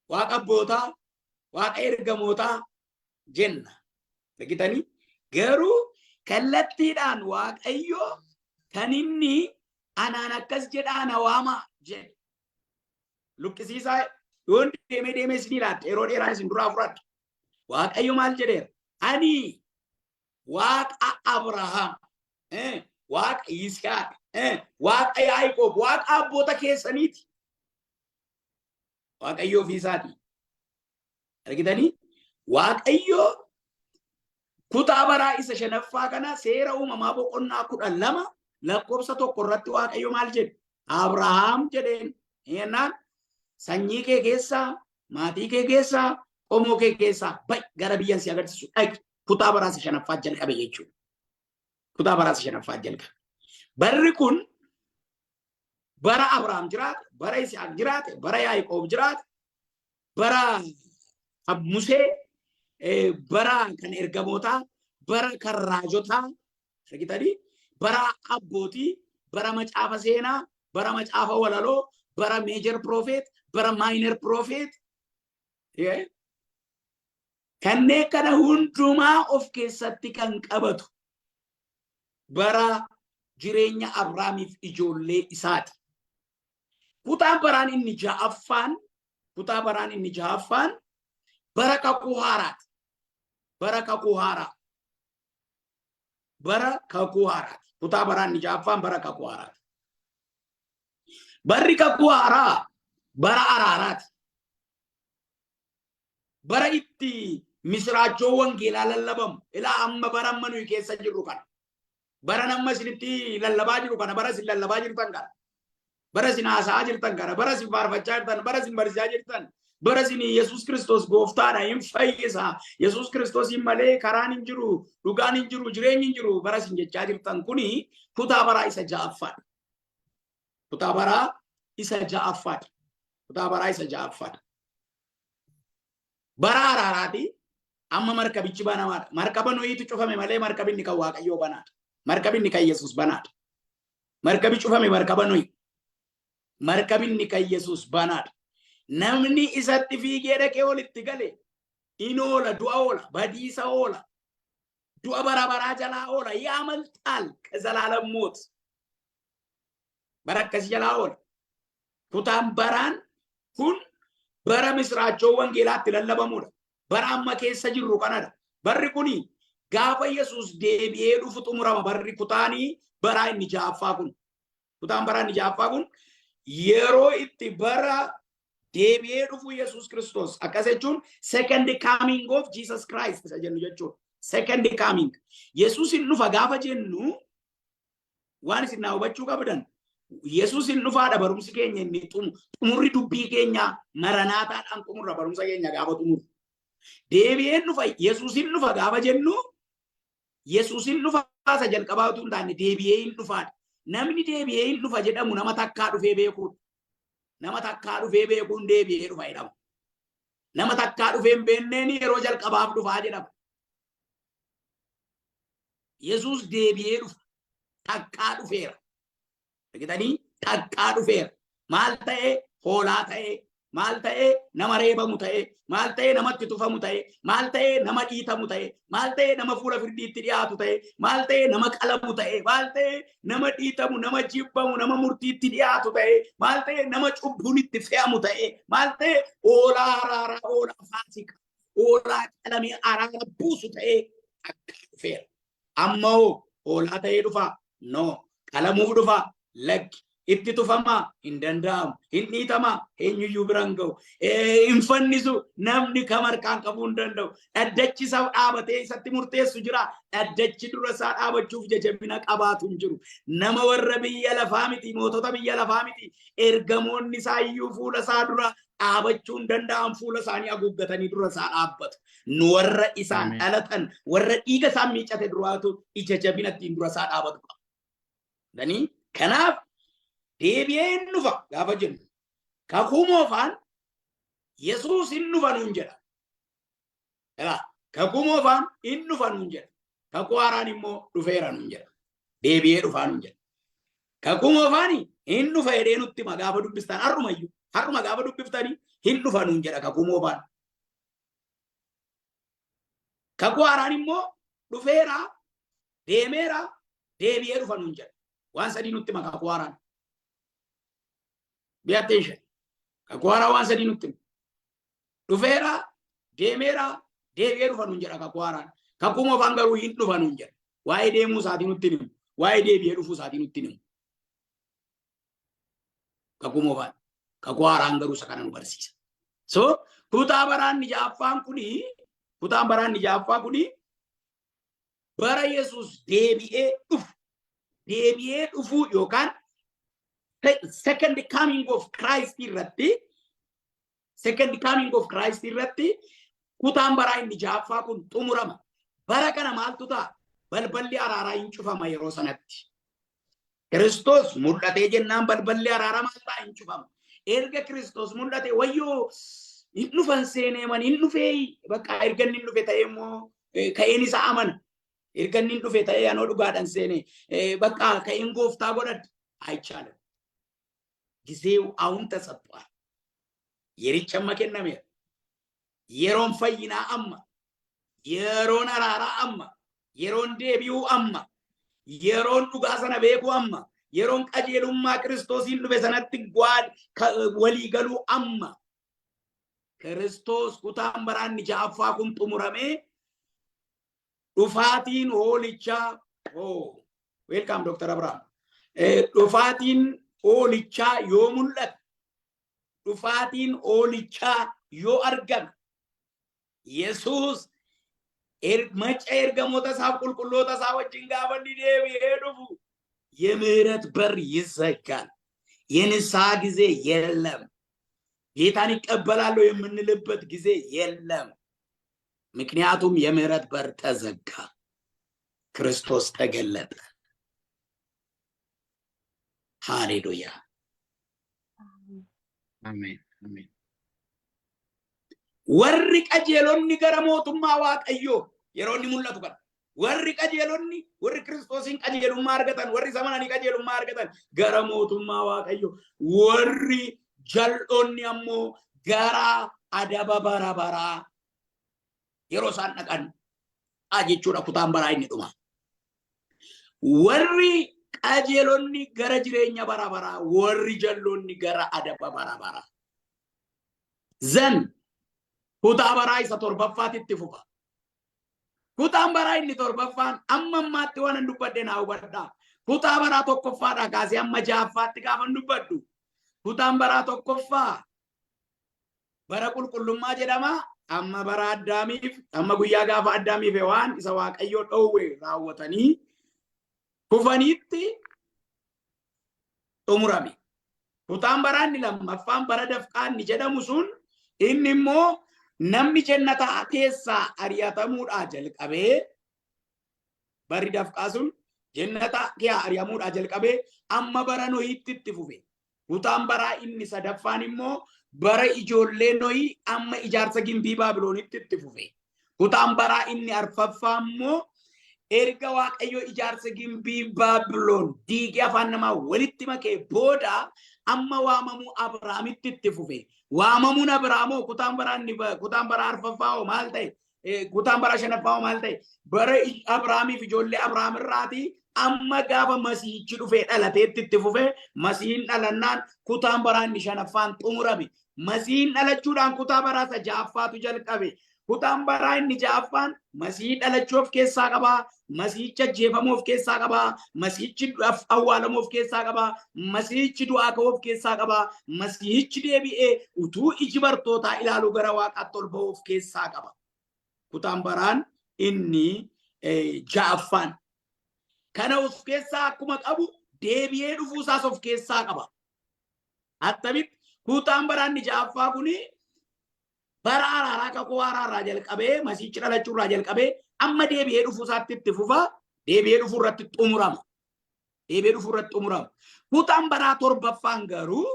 Waaqa abbootaa, Waaqa ergamootaa jenna. Argitanii? Garuu kallattiidhaan Waaqayyo kan inni anaan akkas jedhaa na waamaa jedhe. Luqqisiisaa yoon deemee deemee isin ilaalte, yeroo dheeraa isin duraa fudhadha. Waaqayyo maal jedheera? Ani Waaqa Abrahaam, Waaqa Yisihaaq, Waaqa Yaaqoob, Waaqa abboota keessaniiti. Waaqayyo ofii isaati. Argitanii? Waaqayyo kutaa baraa isa shanaffaa kana Seera Uumamaa boqonnaa 12 lakkoofsa 1 irratti Waaqayyo maal jedhe? Abrahaam jedheen jennaan, sanyii kee keessaa, maatii kee keessaa, qomoo kee keessaa ba'i, gara biyyan si agarsiisu dhaqi. Kutaa baraa isa shanaffaa jalqabe jechuudha. Kutaa baraa isa shanaffaa jalqabe. Barri kun bara Abrahaam jiraate, bara Yisihaaq jiraate, bara Yaaqoob jiraate, bara Musee, bara kan ergamootaa, bara kan raajotaa, argitanii, bara abbootii, bara macaafa seenaa, bara macaafa walaloo, bara major prophet, bara minor prophet, kanneen kana hundumaa of keessatti kan qabatu bara jireenya Abrahaamiif ijoollee isaati. Kutaan baraan inni ja'affaan, kutaa baraan inni ja'affaan bara kakuu haaraati. Bara kakuu haaraa. Bara kakuu haaraati. Kutaa baraan inni ja'affaan bara kakuu haaraati. Barri kakuu haaraa bara araaraati. Bara itti misiraachoo wangeelaa lallabamu. Ilaa, amma bara amma nuyi keessa jirru kana. Bara nama isinitti lallabaa jiru kana, bara isin lallabaa jirtan kana. Bara isin haasa'aa jirtan kana, bara isin faarfachaa jirtan, bara isin barsiisaa jirtan, bara isin Yesuus Kiristoos gooftaadha, hin fayyisa. Yesuus Kiristoosiin malee karaan hin jiru, dhugaan hin jiru, jireenyi hin jiru, bara isin jechaa jirtan kuni kutaa baraa isa ja'affaadha. Kutaa baraa isa ja'affaadha. Kutaa baraa isa ja'affaadha. Bara araaraati. Amma markabichi banamaadha. Markaba Nohiitu cufame malee markabinni kan Waaqayyoo banaadha. Markabinni kan Yesuus banaadha. Markabi cufame markaba Nohi. Markabinni kan Yesuus banaadha. Namni isatti fiigee dhaqee olitti gale in oola, du'a oola, badiisa oola, du'a bara baraa jalaa oola, ያመልጣል ከዘላለም ሞት. Bara akkasii jalaa oola. Kutaan baraan kun bara misiraachoo wangeelaatti lallabamudha. Bara amma keessa jirru kanadha. Barri kuni gaafa Yesuus deebi'ee dhufu xumurama, barri kutaanii baraa inni ja'affaa kun. Kutaan baraa inni ja'affaa kun yeroo itti bara deebi'ee dhufu Yesuus Kiristoos, akkas jechuun second coming of Jesus Christ isa jennu jechuudha. Second coming. Yesuus hin dhufa gaafa jennu, waan isin naa hubachuu qabdan, Yesuus hin dhufaadha barumsi keenya inni xumurri dubbii keenya maranaataadhaan xumurra barumsa keenya gaafa xumurru. Deebi'een dhufa, Yesuus hin dhufa gaafa jennu, Yesuus hin dhufa isa jalqabaa utuu hin taane deebi'ee hin dhufaadha. Namni deebi'ee hin dhufa jedhamu nama takkaa dhufee beekuudha. Nama takkaa dhufee beekuun deebi'ee dhufa jedhama. Nama takkaa dhufee hin beekneen yeroo jalqabaaf dhufaa jedhama. Yesuus deebi'ee dhufa. Takkaa dhufeera. Argitanii, takkaa dhufeera. Maal ta'ee? Hoolaa ta'ee. Maal ta'ee? Nama reebamu ta'ee, maal ta'ee? Namatti tufamu ta'ee, maal ta'ee? Nama dhiitamu ta'ee, maal ta'ee? Nama fuula firdiitti dhiyaatu ta'ee, maal ta'ee? Nama qalamu ta'ee, maal ta'ee? Nama dhiitamu, nama jibbamu, nama murtiitti dhiyaatu ta'ee, maal ta'ee? Nama cubbuun itti fe'amu ta'ee, maal ta'ee? Hoolaa araaraa, hoolaa Faasikaa, hoolaa qalamee araara buusu ta'ee akka dhufeera. Amma hoo hoolaa ta'ee dhufaa? No. Qalamuuf dhufaa? Lakki. Itti tufamaa? Hin danda'amu. Hin dhiitamaa? Eenyuyyuu bira hin ga'u. Hin fannisu? Namni kam harkaan qabuu hin danda'u. Dhaddachi isa dhaabatee isatti murteessu jira. Dhaddachi dura isaa dhaabachuuf jajabina qabaatu hin jiru. Nama warra biyya lafaa miti, mootota biyya lafaa miti. Ergamoonni isaa iyyuu fuula isaa dura dhaabachuu hin danda'an, fuula isaanii haguuggatanii dura isaa dhaabbatu. Nu warra isaan dhalatan, warra dhiiga isaan miicate duraatu ija jabina ittiin dura isaa dhaabatu qaba. Danii kanaaf deebi'ee hin dhufa gaafa jennu, Kakuu Moofaan Yesuus hin dhufa nuun jedha. Egaa Kakuu Moofaan hin dhufa nuun jedha. Kakuu Haaraan immoo dhufeera nuun jedha. Deebi'ee dhufaa nuun jedha. Kakuu Moofaan hin dhufa jedhee nutti hima. Gaafa dubbistan, har'umayyuu, har'uma gaafa dubbiftanii, hin dhufa nuun jedha Kakuu Moofaan. Kakuu Haaraan immoo dhufeera, deemeera, deebi'ee dhufa nuun jedha. Waan sadii nutti hima Kakuu Haaraan. Be attention. Kakuu Haaraa waan sadii nutti hima. Dhufeera, deemeera, deebi'ee dhufa nuun jedha Kakuu Haaraan. Kakuu Moofaan garuu hin dhufa nuun jedha. Waa'ee deemuu isaatii nutti himu. Waa'ee deebi'ee dhufuu isaatii nutti himu. Kakuu Moofaan. Kakuu Haaraan garuu isa kana nu barsiisa. So kutaa baraan ja'affaan kuni, kutaan baraan ja'affaa kuni bara Yesuus deebi'ee dhufu. Deebi'ee dhufuu yookaan second coming of Christ irratti, second coming of Christ irratti kutaan baraa inni ja'affaa kun xumurama. Bara kana maaltu ta'a? Balballi araaraa hin cufama yeroo sanatti. Kiristoos mul'atee jennaan balballi araaraa maal ta'a? Hin cufama. Erga Kiristoos mul'ate, wayyoo, hin dhufan seenee man hin dhufee, bakka erga inni hin dhufe ta'ee immoo ka'een isa amana. Erga inni hin dhufe ta'ee anoo dhugaadhaan seenee bakka ka'een gooftaa godhadha. አይቻልም። ጊዜው አሁን ተሰጥቷል። Yerichi amma kennameera. Yeroon fayyinaa amma. Yeroon araaraa amma. Yeroon deebi'uu amma. Yeroon dhugaa sana beekuu amma. Yeroon qajeelummaa Kiristoosiin dhufe sanatti walii galuu amma. Kiristoos kutaan baraanni ja'affaa kun xumuramee dhufaatiin hoolichaa, oh, welcome Dr. Abraham. Dhufaatiin hoolichaa yoo mul'ate, dhufaatiin hoolichaa yoo argame, Yesuus maca ergamoota isaaf qulqulloota isaa wajjin gaafa inni deebi'ee dhufu የምህረት በር ይዘጋል። የንስሐ ጊዜ የለም። ጌታን ይቀበላለሁ የምንልበት ጊዜ የለም። ምክንያቱም የምህረት በር ተዘጋ፣ ክርስቶስ ተገለጠ። ሃሌሉያ፣ አሜን አሜን። Warri qajeelonni gara mootummaa Waaqayyoo yeroo inni mul'atu kana. Warri qajeelonni, warri Kiristoosiin qajeelummaa argatan, warri amananii qajeelummaa argatan gara mootummaa Waaqayyoo, warri jal'oonni ammoo gara adaba bara baraa yeroo isaan dhaqan jechuudha kutaan baraa inni dhuma. Warri qajeelonni gara jireenya bara baraa, warri jalloonni gara adaba bara baraa. Zan kutaa baraa isa torbaffaatitti fufa. Kutaan baraa inni torbaffaan, amma ammaatti waan hin dubbadhe naa hubadhaa. Kutaa baraa tokkoffaadhaa kaasee amma ja'affaatti gaafa hin dubbadhu. Kutaan baraa tokkoffaa bara qulqullummaa jedhama. Amma bara Addaamiif, amma guyyaa gaafa Addaamiif waan isa Waaqayyoo dhoowwe raawwatanii kufaniitti xumurame. Kutaan baraa inni lammaffaan bara dafqaa inni jedhamu sun, inni immoo namni jannataa keessaa ari'atamuudhaa jalqabee, barri dafqaa sun jannataa keessaa ari'amuudhaa jalqabee amma bara Nohiitti itti fufe. Kutaan baraa inni sadaffaan immoo bara ijoollee Nohii amma ijaarsa gimbii Baabiloonitti itti fufe. Kutaan baraa inni arfaffaa immoo erga Waaqayyo ijaarsa gimbii Baabiloon diigee afaan namaa walitti makee booda amma waamamuu Abrahaamitti itti fufe. Waamamuun Abrahaamoo kutaan baraa inni kutaan baraa arfaffaa hoo maal ta'e? Kutaan bara shanaffaa hoo maal ta'e? Bara Abrahaamiif ijoollee Abrahaam irraatii amma gaafa Masiihichi dhufee dhalateetti itti fufe. Masiihiin dhalannaan kutaan baraa inni shanaffaan xumurame. Masiihiin dhalachuudhaan kutaa baraa isa ja'affaatu jalqabe. Kutaan baraa inni ja'affaan Masiihii dhalachuu of keessaa qaba. Masiihichi ajjeefamuu of keessaa qaba. Masiihichi awwaalamuu of keessaa qaba. Masiihichi du'aa ka'uu of keessaa qaba. Masiihichi deebi'ee utuu iji bartootaa ilaaluu gara waaqaatti ol ba'uu of keessaa qaba. Kutaan baraan inni ja'affaan. Kana of keessaa akkuma qabu deebi'ee dhufuu isaas of keessaa qaba. Attamitti kutaan baraan inni ja'affaa kuni bara araaraa kakuu haaraa irraa jalqabee, Masiichi dhalachuu irraa jalqabee amma deebi'ee dhufuu isaatti itti fufa, deebi'ee dhufuu irratti xumurama. Deebi'ee dhufuu irratti xumurama. Kutaan baraa torbaffaan garuu,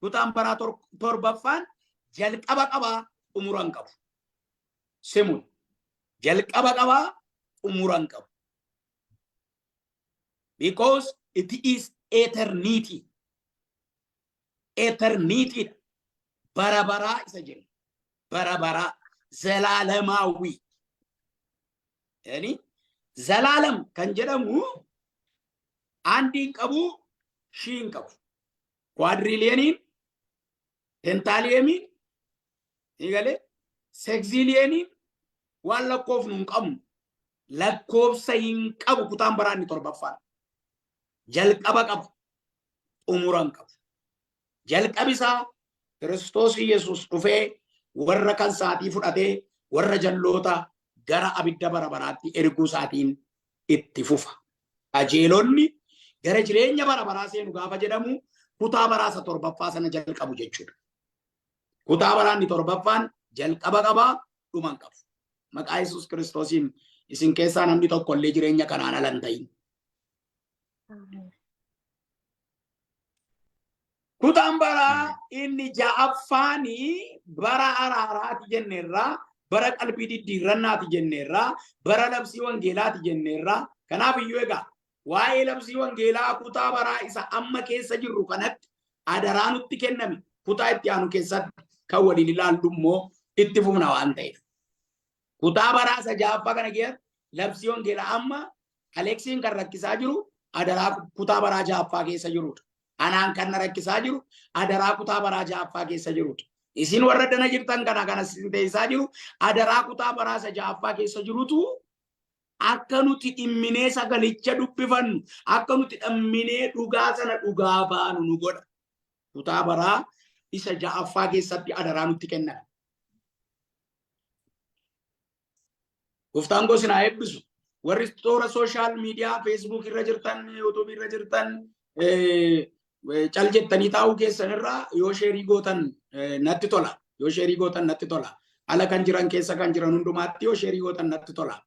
kutaan baraa torbaffaan jalqaba qabaa, xumura hin qabu. Simun jalqaba qabaa, xumura hin qabu. Because it is eternity. Eternity dha. Bara baraa isa jennu. Bara baraa. Zalaalamaawwii. Yani zalaalam kan jedhamu aandiin qabu, shiin qabu. Kwaadriiliyeeniin, tentaaliyeemiin, ni galee, sekziiliyeeniin waan lakkoofnu hin qabnu. Lakkoofsa hin qabu kutaan baraa inni torbaffaan. Jalqaba qaba. Xumura hin qabu. Jalqabi isaa Kiristoos Yesuus dhufee warra kan isaatii fudhatee warra jalloota gara abidda bara baraatti erguu isaatiin itti fufa. Qajeelonni gara jireenya bara baraa seenu gaafa jedhamu kutaa baraa isa torbaffaa sana jalqabu jechuudha. Kutaa baraa inni torbaffaan jalqaba qabaa, dhuma hin qabu. Maqaa Yesuus Kiristoosiin isin keessaa namni tokko illee jireenya kanaan ala hin ta'in. Kutaan baraa inni ja'affaanii bara araaraati jenneerraa, bara qalbii diddiirrannaati jenneerraa, bara labsii wangeelaati jenneerraa. Kanaaf iyyuu egaa waa'ee labsii wangeelaa kutaa baraa isa amma keessa jirru kanatti adaraa nutti kenname kutaa itti aanu keessatti kan waliin ilaallu immoo itti fufna waan ta'eef. Kutaa baraa isa ja'affaa kana keessatti labsii wangeelaa amma Aleksiin kan rakkisaa jiru adaraa kutaa baraa ja'affaa keessa jirudha. Anaan kan na rakkisaa jiru adaraa kutaa baraa ja'affaa keessa jirudha. Isin warra dana jirtan kana kan isin teessisaa jiru adaraa kutaa baraa isa ja'affaa keessa jirutu akka nuti dhimminee sagalicha dubbifannu, akka nuti dhimminee dhugaa sana dhugaa baanu nu godha. Kutaa baraa isa ja'affaa keessatti adaraa nutti kenname. Gooftaan koo isin haa eebbisu. Warri toora social media Facebook irra jirtan, YouTube irra jirtan, cal jettanii taa'uu keessan irraa yoo share gootan natti tola. Yoo share gootan natti tola. Ala kan jiran, keessa kan jiran hundumaatti yoo share gootan natti tola.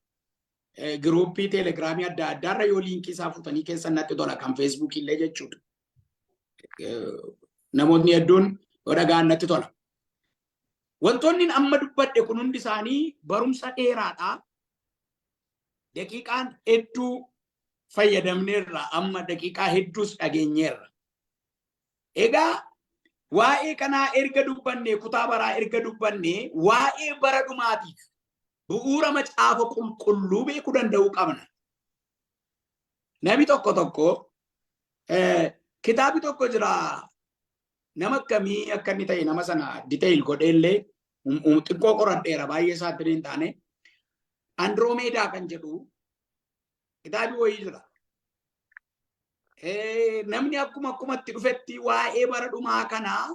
Group Telegramii adda addaarra yoo link isaa fuutanii keessan natti tola, kan Facebook illee jechuudha. Namoonni hedduun yoo dhaga'an natti tola. Wantoonni amma dubbadhe kun hundi isaanii barumsa dheeraadha. Daqiiqaan hedduu fayyadamneerra, amma daqiiqaa hedduus dhageenyeerra. Egaa waa'ee kanaa erga dubbanne, kutaa baraa erga dubbanne, waa'ee bara dhumaatiif bu'uura Macaafa Qulqulluu beekuu danda'uu qabna. Namni tokko tokko, kitaabni tokko jira, nama akkamii akka inni ta'e nama sana detail godhee illee xiqqoo qoradheera, baay'ee isaatti hin taane, Androomeedaa kan jedhu kitaabi wayii jira. Namni akkuma akkumatti dhufetti waa'ee bara dhumaa kanaa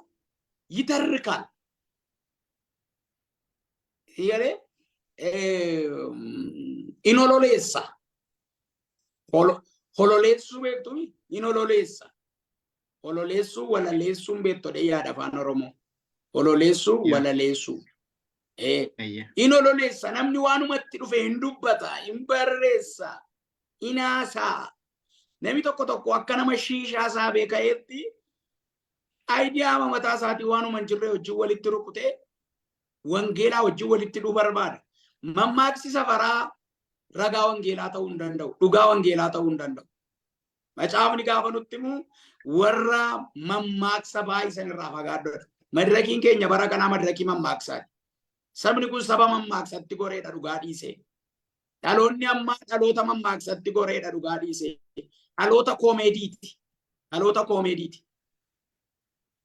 yitarrikaal. Yalee in ololeessa. Hololeessuu beektu, in ololeessa. Hololeessuu, walaleessuun beektu dhee yaada afaan Oromoo. Hololeessuu, walaleessuu. In ololeessa, namni waanumatti dhufe hin dubbata, hin barreessa, hin haasaa. Namni tokko tokko akka nama shiishaa isaa beeka'eetti idea mataa isaatii waanuma hin jirre wajjin walitti rukutee wangeelaa wajjin walitti hidhuu barbaada. Mammaaksi safaraa ragaa wangeelaa ta'uu hin danda'u. Dhugaa wangeelaa ta'uu hin danda'u. Macaafni gaafa nutti himu warra mammaaksa baay'isan irraa fagaadhodha. Madirakiin keenya bara kanaa madirakii mammaaksaati. Sabni kun saba mammaaksatti goreedha dhugaa dhiisee. Dhaloonni ammaa dhaloota mammaaksatti goreedha dhugaa dhiisee. Dhaloota koomeediiti. Dhaloota koomeediiti.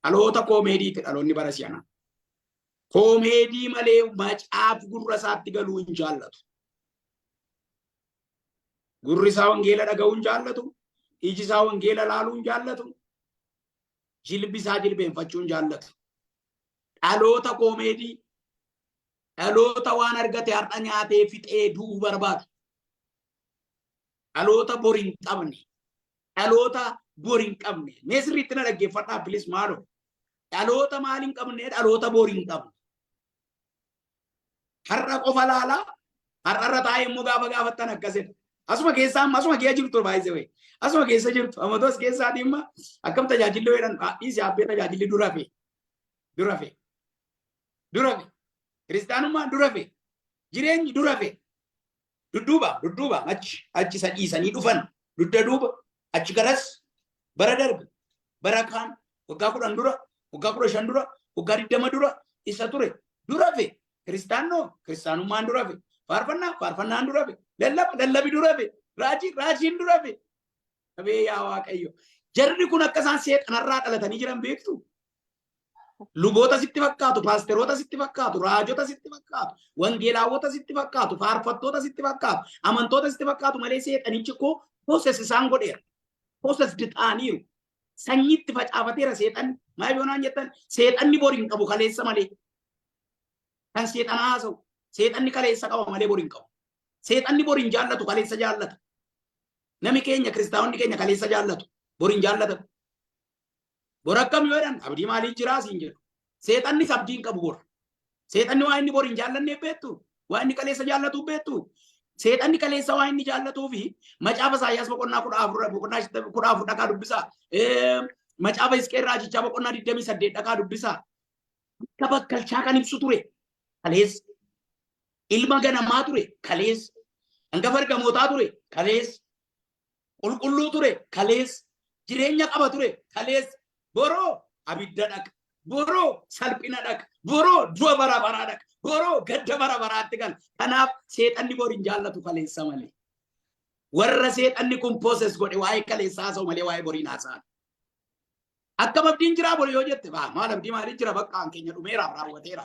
Dhaloota koomeediiti dhaloonni bara si'anaa. Koomeedii malee macaafi gurra isaatti galuu hin jaallatu. Gurri isaa wangeela dhaga'uu hin jaallatu. Iji isaa wangeela laaluu hin jaallatu. Jilbi isaa jilbeenfachuu hin jaallatu. Dhaloota koomeedii, dhaloota waan argate har'a nyaatee fixee du'uu barbaadu. Dhaloota bor hin qabne. Dhaloota bor hin qabne. Mee sirriitti na dhaggeeffadhaa please maaloo. Dhaloota maal hin qabne? Dhaloota bor hin qabne. Har'a qofa laalaa har'arra taa'ee immoo gaafa gaafattan akkasidha. Asuma keessaa amma asuma keessa jirtu baay'isee wayi. Asuma keessa jirtu amma as keessaa dhimma akkam tajaajilli jedhan dhiisi abbee tajaajilli dura fe. Dura fe. Dura fe. Kiristaanummaan dura fe. Jireenyi dura fe. Dudduuba dudduuba achi achi isa dhiisanii dhufan dudda duuba achi garas bara darbe bara kaan waggaa 10 dura waggaa 15 dura waggaa 20 dura isa ture dura fe kiristaannoo kiristaanummaan dura fe faarfannaa faarfannaan dura fe lallaba lallabi dura fe raajii raajiin dura fe qabee yaa waaqayyo jarri kun akka isaan seexanarraa dhalatanii jiran beektu. Luboota sitti fakkaatu, paasteroota sitti fakkaatu, raajota sitti fakkaatu, wangeelaawwota sitti fakkaatu, faarfattoota sitti fakkaatu, amantoota sitti fakkaatu malee seexanichi koo possess isaan godheera. Possessed ta'aniiru. Sanyiitti facaafateera seexanni. Maal yoo naan jettan seexanni bori hin qabu kaleessa malee. Kan seexanaa haasa'u. Seexanni kaleessa qaba malee bori hin qabu. Seexanni bori hin jaallatu kaleessa jaallata. Nami keenya kiristaanonni keenya kaleessa jaallatu. Bori hin jaallatan. Bor akkam yoo jedhan abdii maalii jiraa siin jedhu. Seexannis abdii hin qabu bor. Seexanni waa inni bor hin jaallanneef beektu. Waa inni kaleessa jaallatuuf beektu. Seexanni kaleessa waa inni jaallatuu fi macaafa Isaayyaas boqonnaa 14 boqonnaa 14 dhaqaa dubbisaa. Macaafa Hisqeel raajichaa boqonnaa 28 dhaqaa dubbisaa. Akka bakkalchaa kan ibsu ture kaleessa. Ilma ganamaa ture kaleessa. Hangafa ergamootaa ture kaleessa. Qulqulluu ture kaleessa. Jireenya qaba ture kaleessa. Boroo abidda dhaqa. Boroo salphina dhaqa. Boroo du'a bara baraa dhaqa. Boroo gadda bara baraatti gala. Kanaaf seexanni bor hin jaallatu kaleessa malee. Warra seexanni kun pooses godhe waa'ee kaleessaa haasa'u malee waa'ee boriin haasa'an. Akkam abdiin jiraa bor yoo jette maal abdii maalii jira bakka an keenya dhumeera raawwateera.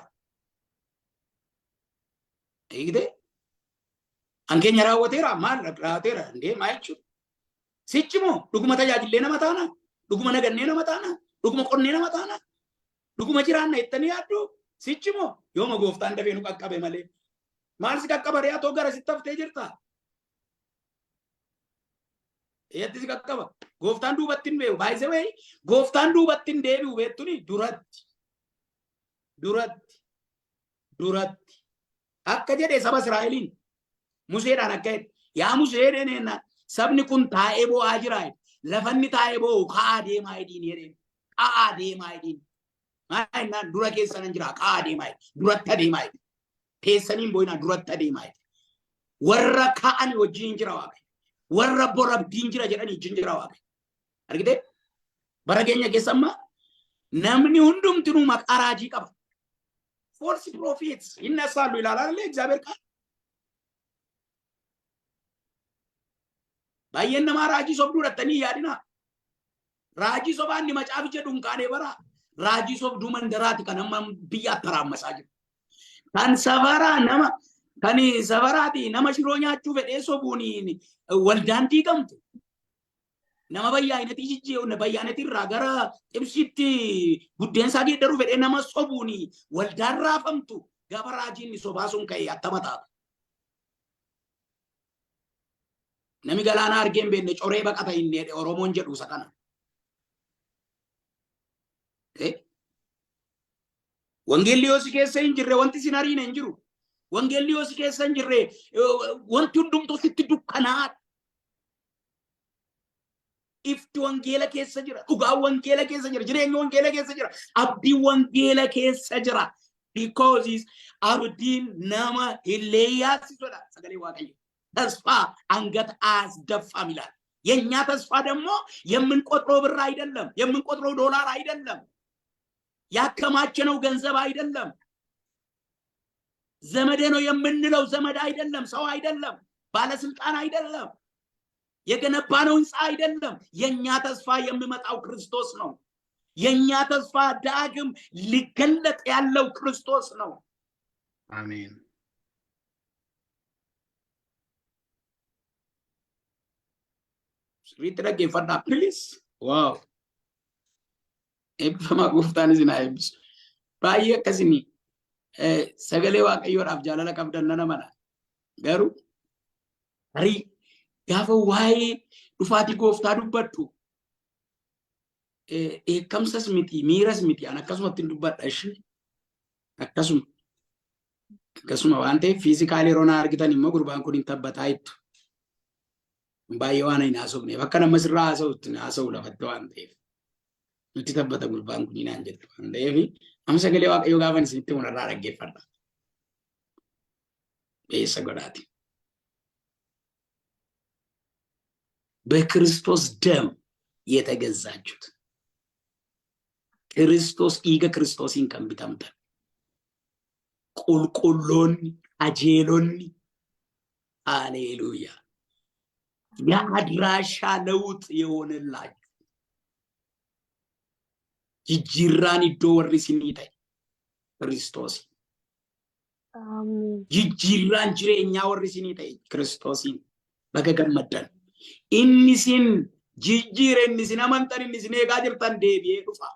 Eegdee an keenya raawwateera maal raawwateera indee maa jechuudha. Sichi moo dhuguma tajaajillee nama taana dhuguma nagannee nama taana dhuguma qonnee nama taana dhuguma jiraanna jettanii yaaddu sichi moo yooma gooftaan dafee nu qaqqabe malee maal si qaqqaba ree atoo gara sitti haftee jirta. Eeyyatti si qaqqaba. Gooftaan duubatti hin deebi'u. Baay'isee wayii gooftaan duubatti hin deebi'u beektuni duratti. Duratti. Duratti. Akka jedhe saba Israa'eliin Museedhaan akka jedhe yaa Musee jedheen sabni kun taa'ee boo'aa jira jedhe. Lafanni taa'ee boo'u ka'aa deemaa jedhiin jedheen. Ka'aa deemaa jedhiin. Maal jennaan dura keessa nan jira ka'aa deemaa jedhe. Duratti adeemaa jedhe. Teessanii hin boo'inaa duratti adeemaa jedhe. Warra ka'an wajjin jira Waaqayyo. Warra bor abdiin jira jedhanii wajjin jira Waaqayyo. Argitee? Bara keenya keessa amma namni hundumtinuu maqaa raajii qaba. False prophets ይነሳሉ ይላል አይደለ እግዚአብሔር ቃል። Baay'een namaa raajii sobduu dhattanii yaadinaa. Raajii sobaa inni macaafi jedhu hin kaanee bara. Raajii sobduu mandaraati kan amma biyya attaraammasaa jiru. Kan safaraa nama kan safaraati nama shiroo nyaachuu fedhee sobuun waldaan diigamtu. Nama bayyaayinatii jijjiiruu bayyaayinatii irraa gara xibsiitti buddeensaa geeddaruu fedhee nama sobuun waldaan raafamtu gaafa raajiin sobaa sun ka'e attama taatu. Nami galaana argee hin beekne coree baqata inni jedhe Oromoon jedhu isa kana. Wangeelli yoo si keessa hin jirre wanti sin ariine hin jiru. Wangeelli yoo si keessa hin jirre wanti hundumtuu sitti dukkanaa'aadha. Ifti wangeela keessa jira. Dhugaan wangeela keessa jira. Jireenyi wangeela keessa jira. Abdiin wangeela keessa jira. Because is abdiin nama hin leeyyaasisudha. Sagalee Waaqayyo. Tasfaa angata asdaffam ilaala. የእኛ ተስፋ ደግሞ የምንቆጥረው ብር አይደለም፣ የምንቆጥረው ዶላር አይደለም፣ ያከማቸነው ገንዘብ አይደለም፣ ዘመዴ ነው የምንለው ዘመድ አይደለም፣ ሰው አይደለም፣ ባለስልጣን አይደለም፣ የገነባነው ህንፃ አይደለም። የኛ ተስፋ የሚመጣው ክርስቶስ ነው። የኛ ተስፋ ዳግም ሊገለጥ ያለው ክርስቶስ ነው። አሜን። Sirriitti dhaggeeffadhaa please. Wow! Eebbifamaa, Gooftaan isin haa eebbisu. Baay'ee akkasinii sagalee Waaqayyoodhaaf jaalala qabdan nana mana. Garuu tarii gaafa waa'ee dhufaatii Gooftaa dubbadhu dheekkamsas miti, miiras miti, an akkasumatti hin dubbadha ishee. Akkasuma. Akkasuma waan ta'eef physically yeroo na argitan immoo gurbaan kun hin tabbataa jettu. Baay'ee waan hin haasofneef, akka nama sirraa haasa'utti haasa'u lafatti waan ta'eef. Nutti tabbata gurbaan kun naan jettu waan ta'eef, amma sagalee Waaqayyoo gaafa isinitti munarraa dhaggeeffadha. Beessa godhaati. በክርስቶስ ደም የተገዛችሁት፣ ክርስቶስ dhiiga Kiristoosiin kan bitamtan, qulqulloonni, qajeelonni, ሃሌሉያ፣ የአድራሻ ለውጥ የሆነላችሁ፣ jijjiirraan iddoo warri isinii ta'e Kiristoos. Ameen. Jijjiirraan jireenyaa warri isinii ta'e Kiristoosiin. Baga gammaddan. Inni isin jijjiire, inni isin amantan, inni isin eegaa jirtan deebi'ee dhufa.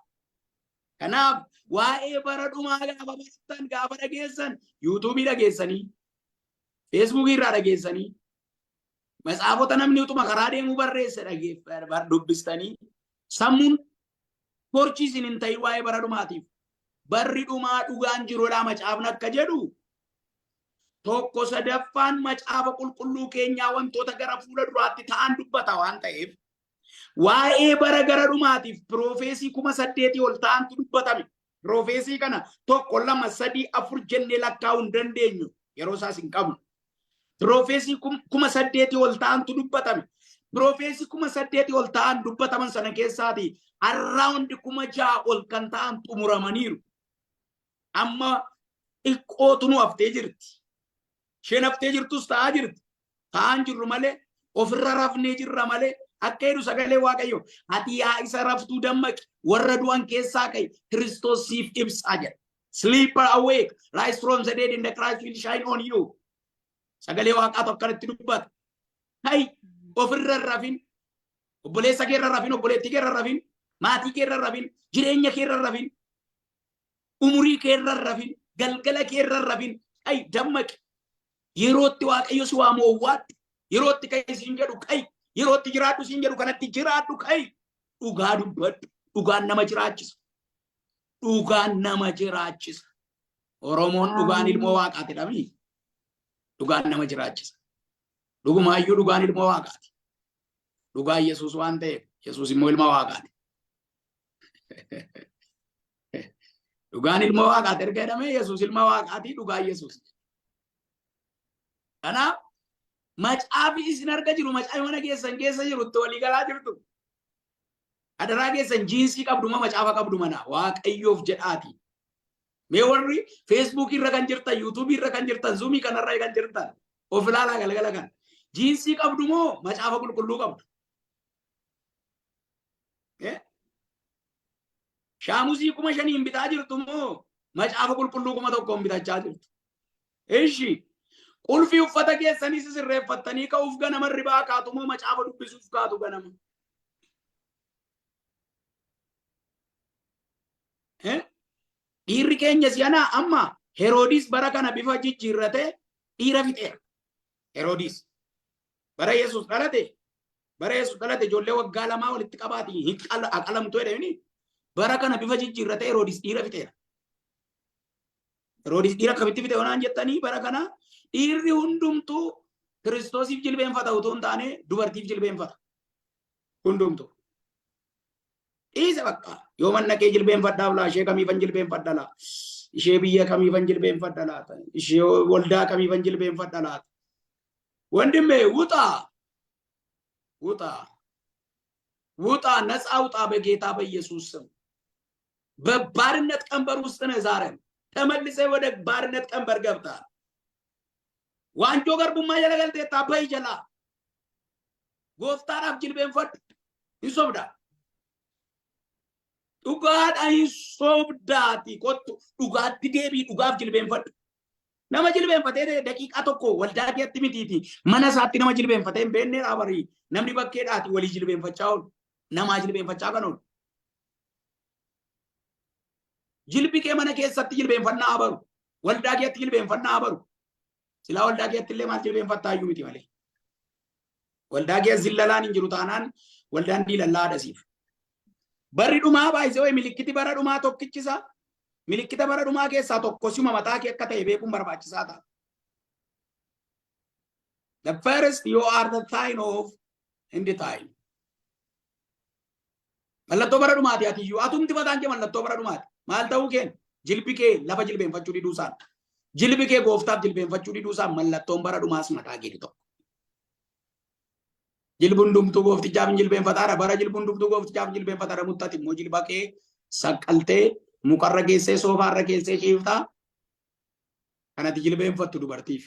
Kanaaf waa'ee bara dhumaa gaafa barattan, gaafa dhageessan, YouTubeii dhageessanii, Facebookii irraa dhageessanii, matsaafota namni utuma karaa deemuu barreesse dubbistanii, sammuun torchii isin hin ta'in waa'ee bara dhumaatiif. Barri dhumaa dhugaan jirudha. Macaafni akka jedhu 1/3n Macaafa Qulqulluu keenyaa wantoota gara fuula duraatti ta'an dubbata waan ta'eef, waa'ee bara gara dhumaatiif prophecy 8,000 ol ta'antu dubbatame. Prophecy kana tokko, lama, sadii, afur jennee lakkaa'uu hin dandeenyu, yeroo isaas hin qabnu. Prophecy 8,000 ol ta'antu dubbatame. Prophecy 8,000 ol ta'an dubbataman sana keessaati around 6,000 ol kan ta'an xumuramaniiru. Amma xiqqootu nu haftee jirti. Isheen haftee jirtus ta'aa jirti. Ta'aan jirru malee, ofirra rafnee jirra malee, akka jedhu sagalee Waaqayyo, "Ati yaa isa raftuu, dammaqi, warra du'an keessaa ka'i, Kiristoos siif ibsaa" jedha. Sleeper, awake, rise from the dead and the Christ will shine on you. Sagalee Waaqaatu akkanatti dubbata. Ka'i, ofirra hin rafin. Obboleessa keerra rafin, obboleettii keerra rafin, maatii keerra rafin, jireenya keerra rafin, umurii keerra rafin, galgala keerra rafin. Ka'i, dammaqi. Yerootti Waaqayyo si waamu owwaadhu. Yerootti ka'i siin jedhu ka'i. Yerootti jiraadhu siin jedhu kanatti jiraadhu, ka'i. Dhugaa dubbadhu. Dhugaan nama jiraachisa. Dhugaan nama jiraachisa. Oromoon "Dhugaan ilmoo Waaqaati" dhamii. Dhugaan nama jiraachisa. Dhugumaayyuu dhugaan ilmoo Waaqaati. Dhugaan Yesuus waan ta'eef, Yesuus immoo ilma Waaqaati. Dhugaan ilma Waaqaati erga jedhamee, Yesuus ilma Waaqaati, dhugaan Yesuus. Kanaaf macaafi isin arga jiru, macaafi mana keessan keessa jiru itti walii galaa jirtu. Adaraa keessan, jiinsii qabdu moo macaafa qabdu mana, Waaqayyoof jedhaati. Mee warri Facebookii irra kan jirtan, YouTubeii irra kan jirtan, Zoomii kanarra kan jirtan, of ilaalaa galgala kan. Jiinsii qabdu moo Macaafa Qulqulluu qabdu? Shaamusii 5,000n bitaa jirtu moo Macaafa Qulqulluu 1,000n bitachaa jirtu? Ishi qulfii uffata keessanii sisirreeffattanii ka'uuf ganama ribaa kaatu moo macaafa dubbisuuf kaatu ganama? Dhiirri keenya si'anaa amma Heroodis bara kana bifa jijjiirratee dhiira fixeera. Heroodis bara Yesuus dhalate, bara Yesuus dhalate ijoollee waggaa 2 walitti qabaati hin qalamtu jedhanii, bara kana bifa jijjiirratee Heroodis dhiira fixeera. Heroodis dhiira akkamitti fixe onaan jettanii, bara kana dhiirri hundumtuu Kiristoosiif jilbeenfata utuu hin taane dubartiif jilbeenfata. Hundumtuu. Dhiise bakka yoo manna kee jilbeenfadhaaf laa, ishee kamiifan jilbeenfadha laa, ishee biyya kamiifan jilbeenfadha laata, ishee waldaa kamiifan jilbeenfadha laata? ወንድሜ ውጣ፣ ውጣ። ውጣ፣ ነፃ ውጣ በጌታ በኢየሱስ ስም። በባርነት ቀንበር ውስጥ ነህ ዛሬም ተመልሰህ ወደ ባርነት ቀንበር ገብተሃል። Waanjoo garbummaa jala galteetta bahi jalaa. Gooftaadhaaf jilbeenfadhu. Hin sobda. Dhugaadha hin sobdaati kottu dhugaatti deebii dhugaaf jilbeenfadhu. Nama jilbeenfatee daqiiqaa tokko waldaa keetti mitiiti mana isaatti nama jilbeenfatee hin beekneedha barii namni bakkeedhaati walii jilbeenfachaa oolu namaa jilbeenfachaa kan oolu. Jilbi kee mana keessatti jilbeenfannaa haa baru. Waldaa keetti jilbeenfannaa haa baru. Silaa waldaa keetti illee maal jilbeenfattaa iyyuu miti malee. Waldaa keessa zillalaan hin jiru taanaan waldaan diilallaa haadhasiif. Barri dhumaa baay'isee wayi milikkiti bara dhumaa tokkichisa. Milikkita bara dhumaa keessaa tokko sima mataa kee akka ta'e beekuun barbaachisaa ta'a. The first you are the sign of in the time. Mallattoo bara dhumaati ati iyyuu atumti mataan kee mallattoo bara dhumaati. Maal ta'uu keen jilbi kee lafa jilbeenfachuu diduu isaan. Jilbi kee gooftaaf jilbeenfachuu diduu isaan mallattoon bara dhumaas mataa keeti tokko. Jilbi hundumtuu gooftichaaf hin jilbeenfataadha. Bara jilbi hundumtuu gooftichaaf hin jilbeenfataadha. Muttati immoo jilba kee saqqaltee mukarra geessee soofaarra geessee ciiftaa. Kanati jilbeenfattu dubartiif.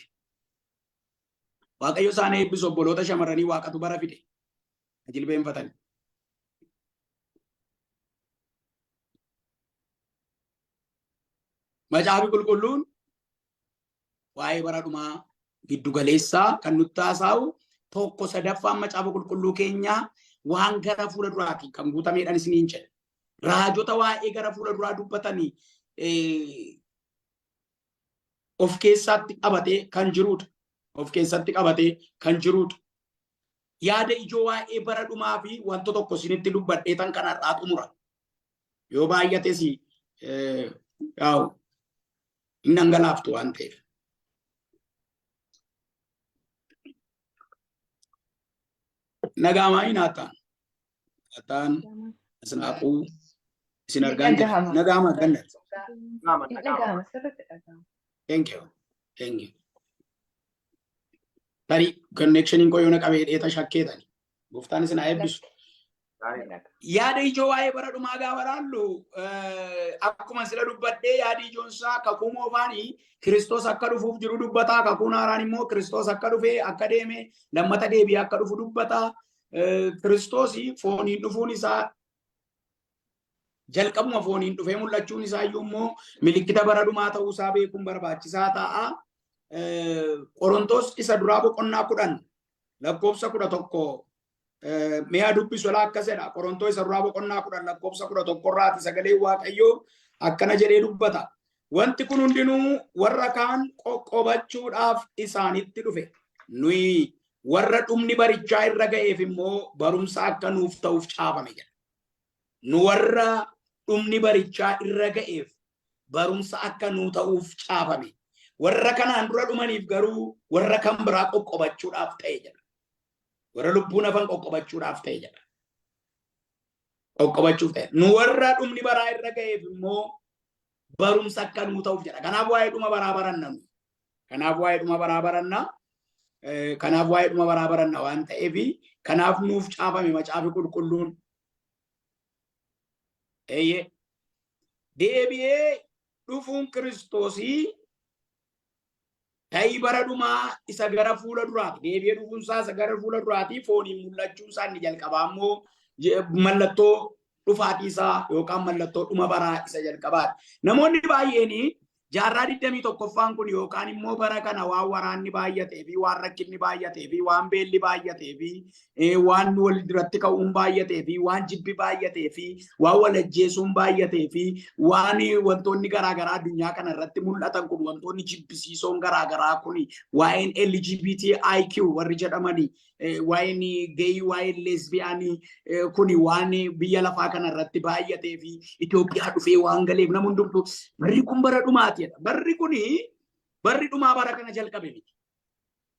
Waaqayyo isaan eebbisu obboloota shamarranii waaqatu bara fide. Jilbeenfatan. Macaafi qulqulluun waa'ee bara dhumaa giddu galeessaa kan nutti haasa'u tokko sadaffaan macaafa qulqulluu keenyaa waan gara fuula duraati kan guutameedhaan isiniin jedhe. Raajota waa'ee gara fuula duraa dubbatanii of keessatti qabatee kan jirudha. Of keessatti qabatee kan jirudha. Yaada ijoo waa'ee bara dhumaa fi wanta tokko isinitti dubbadhee tan kan har'aa xumura. Yoo baay'ates yaa'u hin dhangalaaftu waan ta'eef. Nagaamaa hin haataan. Haataan asnaaquu isin argaan jira. Dhagahama. Nagaamaa gannat. Hin dhagahama, sirriitti dhagahama. Thank you. Thank you. Tarii connectioniin koo yoo na qabee dheeta shakkeetani. Gooftaan isin haa eebbisu. Yaada ijoo waa'ee bara dhumaa gaafa laallu akkuma sila dubbadhee yaadi ijoon isaa kakuu moofaanii Kiristoos akka dhufuuf jiru dubbata. Kakuun haaraan immoo Kiristoos akka dhufee akka deeme lammata deebi'ee akka dhufu dubbata. Kiristoos fooniin dhufuun isaa jalqabuma fooniin dhufee mul'achuun isaa iyyuu immoo milikkita bara dhumaa ta'uu isaa beekuun barbaachisaa ta'a. Qorontos isa duraa boqonnaa 10 lakkoofsa 11 mi'a dubbisu laa akkas jedha. Qorontoo isa duraa boqonnaa 10 lakkoofsa 11 irraati sagaleen Waaqayyoo akkana jedhee dubbata. Wanti kun hundinuu warra kaan qoqqobachuudhaaf isaanitti dhufe. Nuyi warra dhumni barichaa irra ga'eef immoo barumsa akka nuuf ta'uuf caafame jedha. Nu warra dhumni barichaa irra ga'eef barumsa akka nuu ta'uuf caafame. Warra kanaan dura dhumaniif garuu warra kan biraa qoqqobachuudhaaf ta'e jedha. Warra lubbuun hafan qoqqobachuudhaaf ta'e jedha. Qoqqobachuuf ta'e. Nu warra dhumni baraa irra ga'eef immoo barumsa akka nuu ta'uuf jedha. Kanaaf waa'ee dhuma baraa baranna nu. Kanaaf waa'ee dhuma baraa baranna. Kanaaf waa'ee dhuma baraa baranna waan ta'eef kanaaf nuuf caafame macaafi qulqulluun. Eeyyee. Deebi'ee dhufuun Kiristoosii ta'ii bara dhumaa isa gara fuula duraati. Deebi'ee dhufuun isaa isa gara fuula duraati. Fooniin mul'achuun isaa inni jalqabaa immoo mallattoo dhufaatii isaa yookaan mallattoo dhuma baraa isa jalqabaati. Namoonni baay'een jaarraa 21ffaan kun yookaan immoo bara kana waan waraanni baay'atee fi waan rakkinni baay'atee fi waan beelli baay'atee fi waan wal duratti ka'uun baay'atee fi waan jibbi baay'atee fi waan wal ajjeesuun baay'atee fi waan wantoonni garaagaraa addunyaa kana irratti mul'atan kun wantoonni jibbisiisoon garaagaraa kun waa'een LGBTIQ warri jedhamanii waa'een geeyii waa'een leesbiyaanii kun waan biyya lafaa kana irratti baay'atee fi Itoophiyaa dhufee waan galeef nama hundumtuu barri kun bara dhumaatiidha. Barri kun barri dhumaa bara kana jalqabe miti.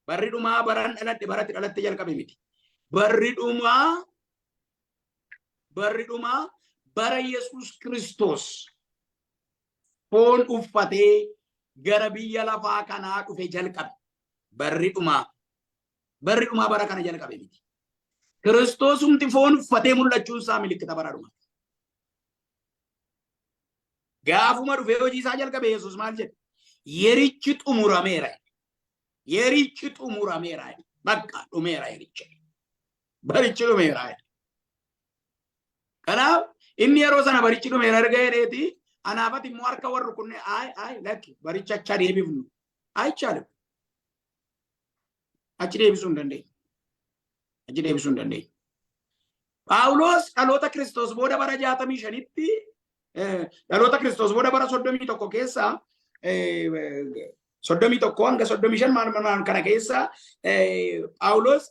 Barri dhumaa baran dhaladhe baratti dhalatte jalqabe miti. Barri dhumaa bara Yesuus Kiristoos foon uffatee gara biyya lafaa kanaa dhufe jalqabe. Barri dhumaa bara kana jalqabe miti. Kiristoosumti foon uffatee mul'achuun isaa milikkita bara dhumaati. Gaafuma dhufee hojii isaa jalqabe Yesuus maal jedhe? Yerichi xumurameera. Yerichi xumurameera. Bakka dhumeera yerichi. Barichi dhumeera. Kanaaf inni yeroo sana barichi dhumeera erga jedheeti anaafati immoo harka warri kunne ayi ayi lakki baricha acha deebifnu. Ayichaalim. Achi deebisuu hin dandeenyu. Achi deebisuu hin dandeenyu. Phaawulos dhaloota Kiristoos booda bara 65tti, dhaloota Kiristoos booda bara 31 keessa, 31 hanga 35 maal maal kana keessa, Phaawulos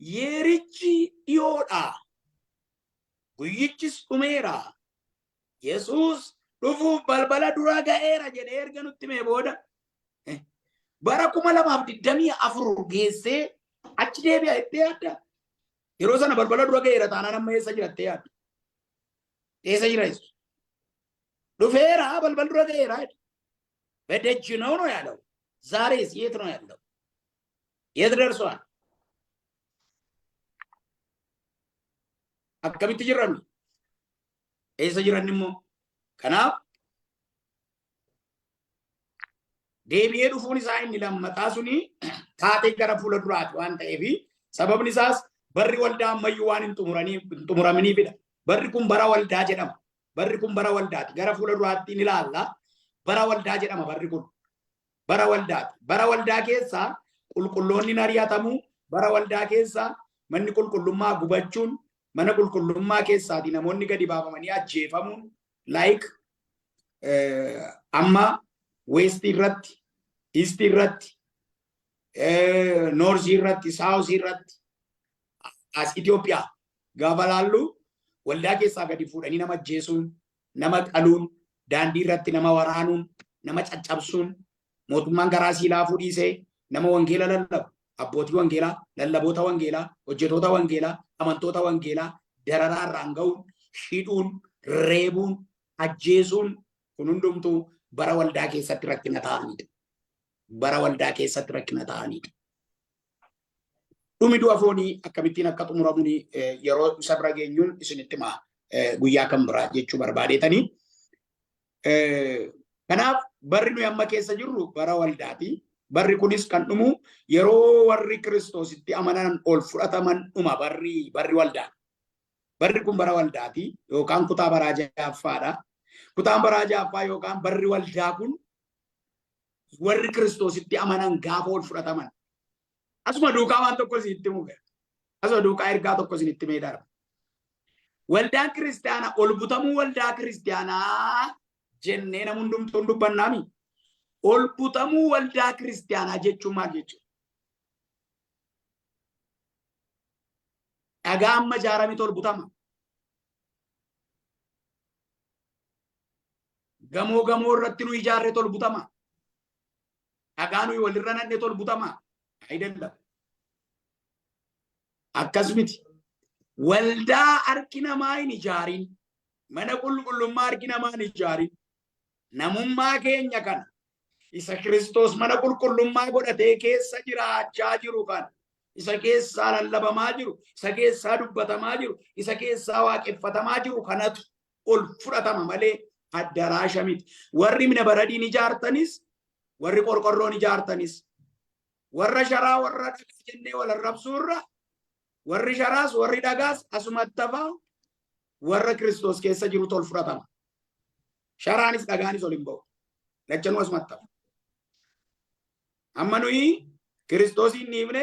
yerichi dhiyoodha. Guyyichis dhumeera. Yesuus dhufuuf balbala dura ga'eera jedhee erga nutti himee booda bara 2024 geessee achi deebi'a jettee yaadda? Yeroo sana balbala dura ga'eera taanaan amma eessa jira jettee yaadda? Eessa jira Yesuus? Dhufeera, balbala dura ga'eera jedhe. በደጅ ነው ነው ያለው። ዛሬስ የት ነው ያለው? የት ደርሷል? Akkamitti jirra nu? Eessa jiran immoo? Kanaaf deebi'ee dhufuun isaa inni lammataa suni taatee gara fuula duraati waan ta'eef, sababni isaas barri waldaa ammayyuu waan hin xumuraminiifidha. Barri kun bara waldaa jedhama. Barri kun bara waldaati. Gara fuula duraatti ni ilaalla. Bara waldaa jedhama barri kun. Bara waldaati. Bara waldaa keessaa qulqulloonni ni ari'atamu. Bara waldaa keessaa manni qulqullummaa gubachuun, mana qulqullummaa keessaati namoonni gadi baafamanii ajjeefamuun, like amma west irratti, east irratti, north irratti, south irratti, as Itoophiyaa gaafa laallu waldaa keessaa gadi fuudhanii nama ajjeesuun, nama qaluun, daandii irratti nama waraanuun, nama caccabsuun, mootummaan garaa sii laafuu dhiisee nama wangeela lallabu, abbootii wangeelaa, lallaboota wangeelaa, hojjetoota wangeelaa, amantoota wangeelaa dararaa irraan ga'uun, hidhuun, reebuun, ajjeesuun kun hundumtuu bara waldaa keessatti rakkina ta'anidha. Bara waldaa keessatti rakkina ta'anidha. Dhumi du'a foonii akkamittiin akka xumuramuun yeroo isa bira geenyuun isinitti himaa guyyaa kan biraa jechuu barbaadeetanii. Kanaaf barri nuyi amma keessa jirru bara waldaati. Barri kunis kan dhumu yeroo warri Kiristoositti amanan ol fudhataman dhuma barri waldaa. Barri kun bara waldaati yookaan kutaa baraa ja'affaadha. Kutaan baraa ja'affaa yookaan barri waldaa kun warri Kiristoositti amanan gaafa ol fudhataman. Asuma duukaa waan tokko isinitti himu. Asuma duukaa ergaa tokko isinitti himee darba. Waldaan kiristaanaa ol butamuu waldaa kiristaanaa jennee nama hundumtuu hin dubbannaami. Ol butamuu waldaa kiristaanaa jechuun maal jechuudha? Dhagaa amma ijaarametu ol butama. Gamoo gamoo irratti nu ijaarretu ol butama. Dhagaa nuyi walirra nannetu ol butama. Ayidallam. Akkas miti. Waldaa harki namaa hin ijaarin. Mana qulqullummaa harki namaa hin ijaarin. Namummaa keenya kana isa Kiristoos mana qulqullummaa godhatee keessa jiraachaa jiru kana, isa keessaa lallabamaa jiru, isa keessaa dubbatamaa jiru, isa keessaa waaqeffatamaa jiru kanatu ol fudhatama malee addaraasha miti. Warri mina baradiin ijaartanis, warri qorqorroon ijaartanis, warra sharaa warra dhagaa jennee wal arrabsuurra, warri sharaas warri dhagaas asumatti hafaa, warra Kiristoos keessa jirutu ol fudhatama. Sharaanis dhagaanis ol hin ba'u. Lachanuu asumatti hafa. Amma nuyi Kiristoosiin dhiifne,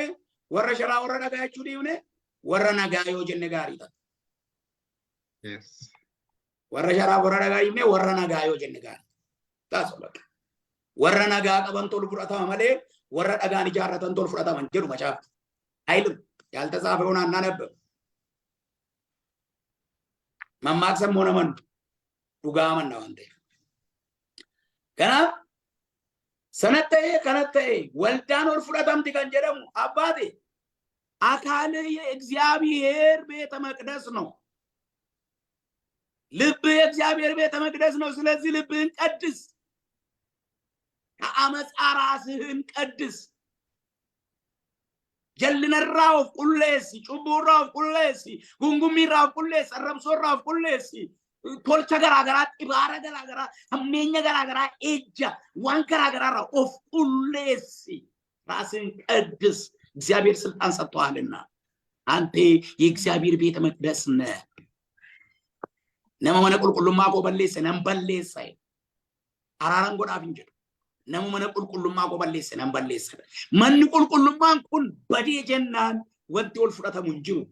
warra sharaa warra dhagaa jechuu dhiifne, warra nagaa yoo jenne gaarii ta'a. Warra sharaa warra dhagaa dhiifne, warra nagaa yoo jenne gaarii. Taas bakka. Warra nagaa qaban ol fudhatama malee warra dhagaan ijaarratan ol fudhataman jedhu macaafni. አይልም ያልተጻፈውን አናነብም። Mammaaksa immoo naman dhugaa amanna waan ta'eef. Kanaaf sana ta'ee kana ta'ee waldaan ol fudhatamti kan jedhamu abbaate አካል የእግዚአብሔር ቤተ መቅደስ ነው። ልብህ የእግዚአብሔር ቤተ መቅደስ ነው። ስለዚህ ልብህን ቀድስ፣ ከአመፃ ራስህን ቀድስ። Jallinarraa of qulleessi, cubbuurraa of qulleessi, gungummiirraa of qulleessi, arrabsoorraa of qulleessi, tolcha garaagaraa, xibaara garaagaraa, hammeenya garaagaraa, ejja waan garaagaraarraa of qulleessi. ራስን ቀድስ፣ እግዚአብሔር ስልጣን ሰጥቶሃልና። አንተ የእግዚአብሔር ቤተ መቅደስ ነህ። Nama mana qulqullummaa koo balleesse nan balleessa. Araaran godhaaf hin jedhu. Nama mana qulqullummaa koo balleesse nan balleessa. Manni qulqullummaan kun badee jennaan wanti ol fudhatamu hin jiru.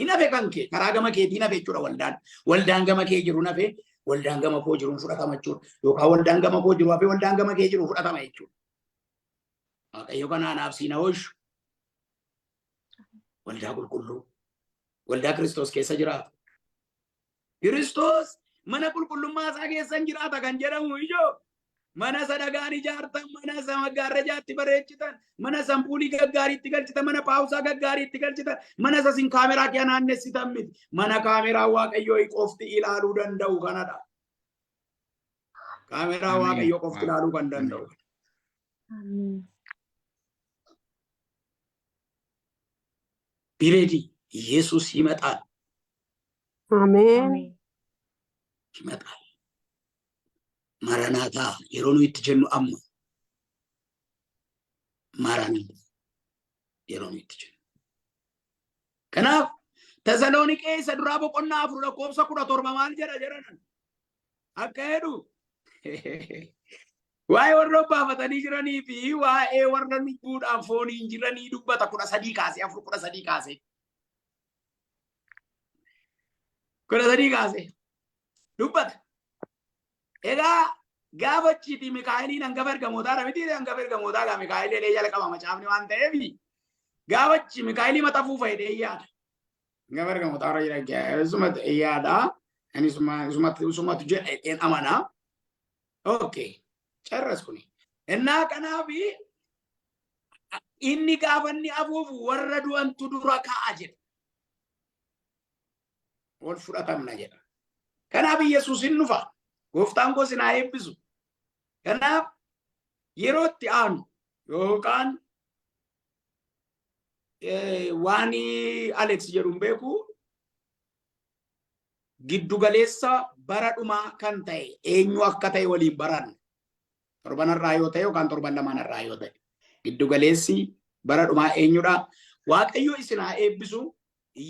Hin hafe kan kee karaa gama keetiin hafe jechuudha waldaan. Waldaan gama kee jiru hafe, waldaan gama koo jiru fudhatama jechuudha. Yookaan waldaan gama koo jiru hafe, waldaan gama kee jiru fudhatama jechuudha. Waaqayyo kana anaaf siin oolchu. Waldaa qulqulluu. Waldaa Kiristoos keessa jiraatu. Kiristoos mana qulqullummaa isaa keessa hin jiraata kan jedhamu ijoo. Mana isa dhagaan ijaartan, mana isa maggaarrajaatti bareechitan, mana isa ampuulii gaggaariitti galchitan, mana paawusaa gaggaariitti galchitan, mana isa isin kaameraa kee naannessitan miti. Mana kaameraa Waaqayyoo qofti ilaaluu danda'u kanadha. Kaameraa Ameen. Waaqayyoo qofti ilaaluu kan danda'u. Ameen. Be ready. ኢየሱስ ይመጣል። Ameen. Ameen. ይመጣል። Maranaataa yeroo nuyi itti jennu amma. Maranaataa yeroo nuyi itti jennu. Kanaaf Tasaloniqee isa duraa boqonnaa 4 lakkoofsa 17 maal jedha jedhan akka jedhu, waa'ee warra obbaafatanii jiranii fi waa'ee warra lubbuudhaan fooniin jiranii dubbata, 13 kaasee, 4 13 kaasee, 13 kaasee dubbata. Egaa gaafa achiiti Mikaa'eliin hangafa ergamootaa miti, hangafa ergamootaa gaa Mikaa'el jedhee jalqaba macaafni waan ta'eef, gaafa achi Mikaa'elii maxafuu fayyadee yaada. Hangafa ergamootaa irra jira isuma yaada. Ani isumatu jedheen amanaa. Okay. ጨረስኩኝ እና kanaaf inni gaafa inni afuufu warra du'antu dura ka'a jedha. Ol fudhatamna jedha. Kanaaf Yesuus hin dhufa. Gooftaan koo sin haa eebbisu. Kanaaf yeroo itti aanu yookaan waan Alex jedhu hin beeku, giddu galeessa bara dhumaa kan ta'e eenyu akka ta'e waliin baranna. Torban irraa yoo ta'e yookaan torban lamaan irraa yoo ta'e. Giddu galeessi bara dhumaa eenyudha? Waaqayyo isin haa eebbisu.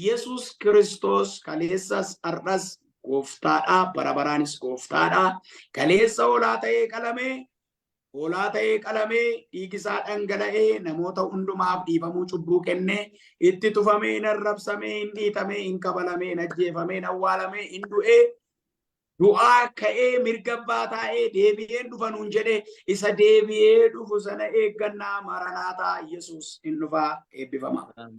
Yesuus Kiristoos kaleessas har'as gooftaadha. Bara baraanis gooftaadha. Kaleessa hoolaa ta'ee qalamee, hoolaa ta'ee qalamee, dhiigi isaa dhangala'ee namoota hundumaaf dhiifamuu cubbuu kennee, itti tufamee, hin arrabsamee, hin dhiitamee, hin kabalamee, hin ajjeefamee, hin awwaalamee, hin du'ee, du'aa ka'ee, mirga abbaa taa'ee, deebi'een dhufa nuun jedhee, isa deebi'ee dhufu sana eeggannaa. Maranaataa, Yesuus hin dhufaa, eebbifama.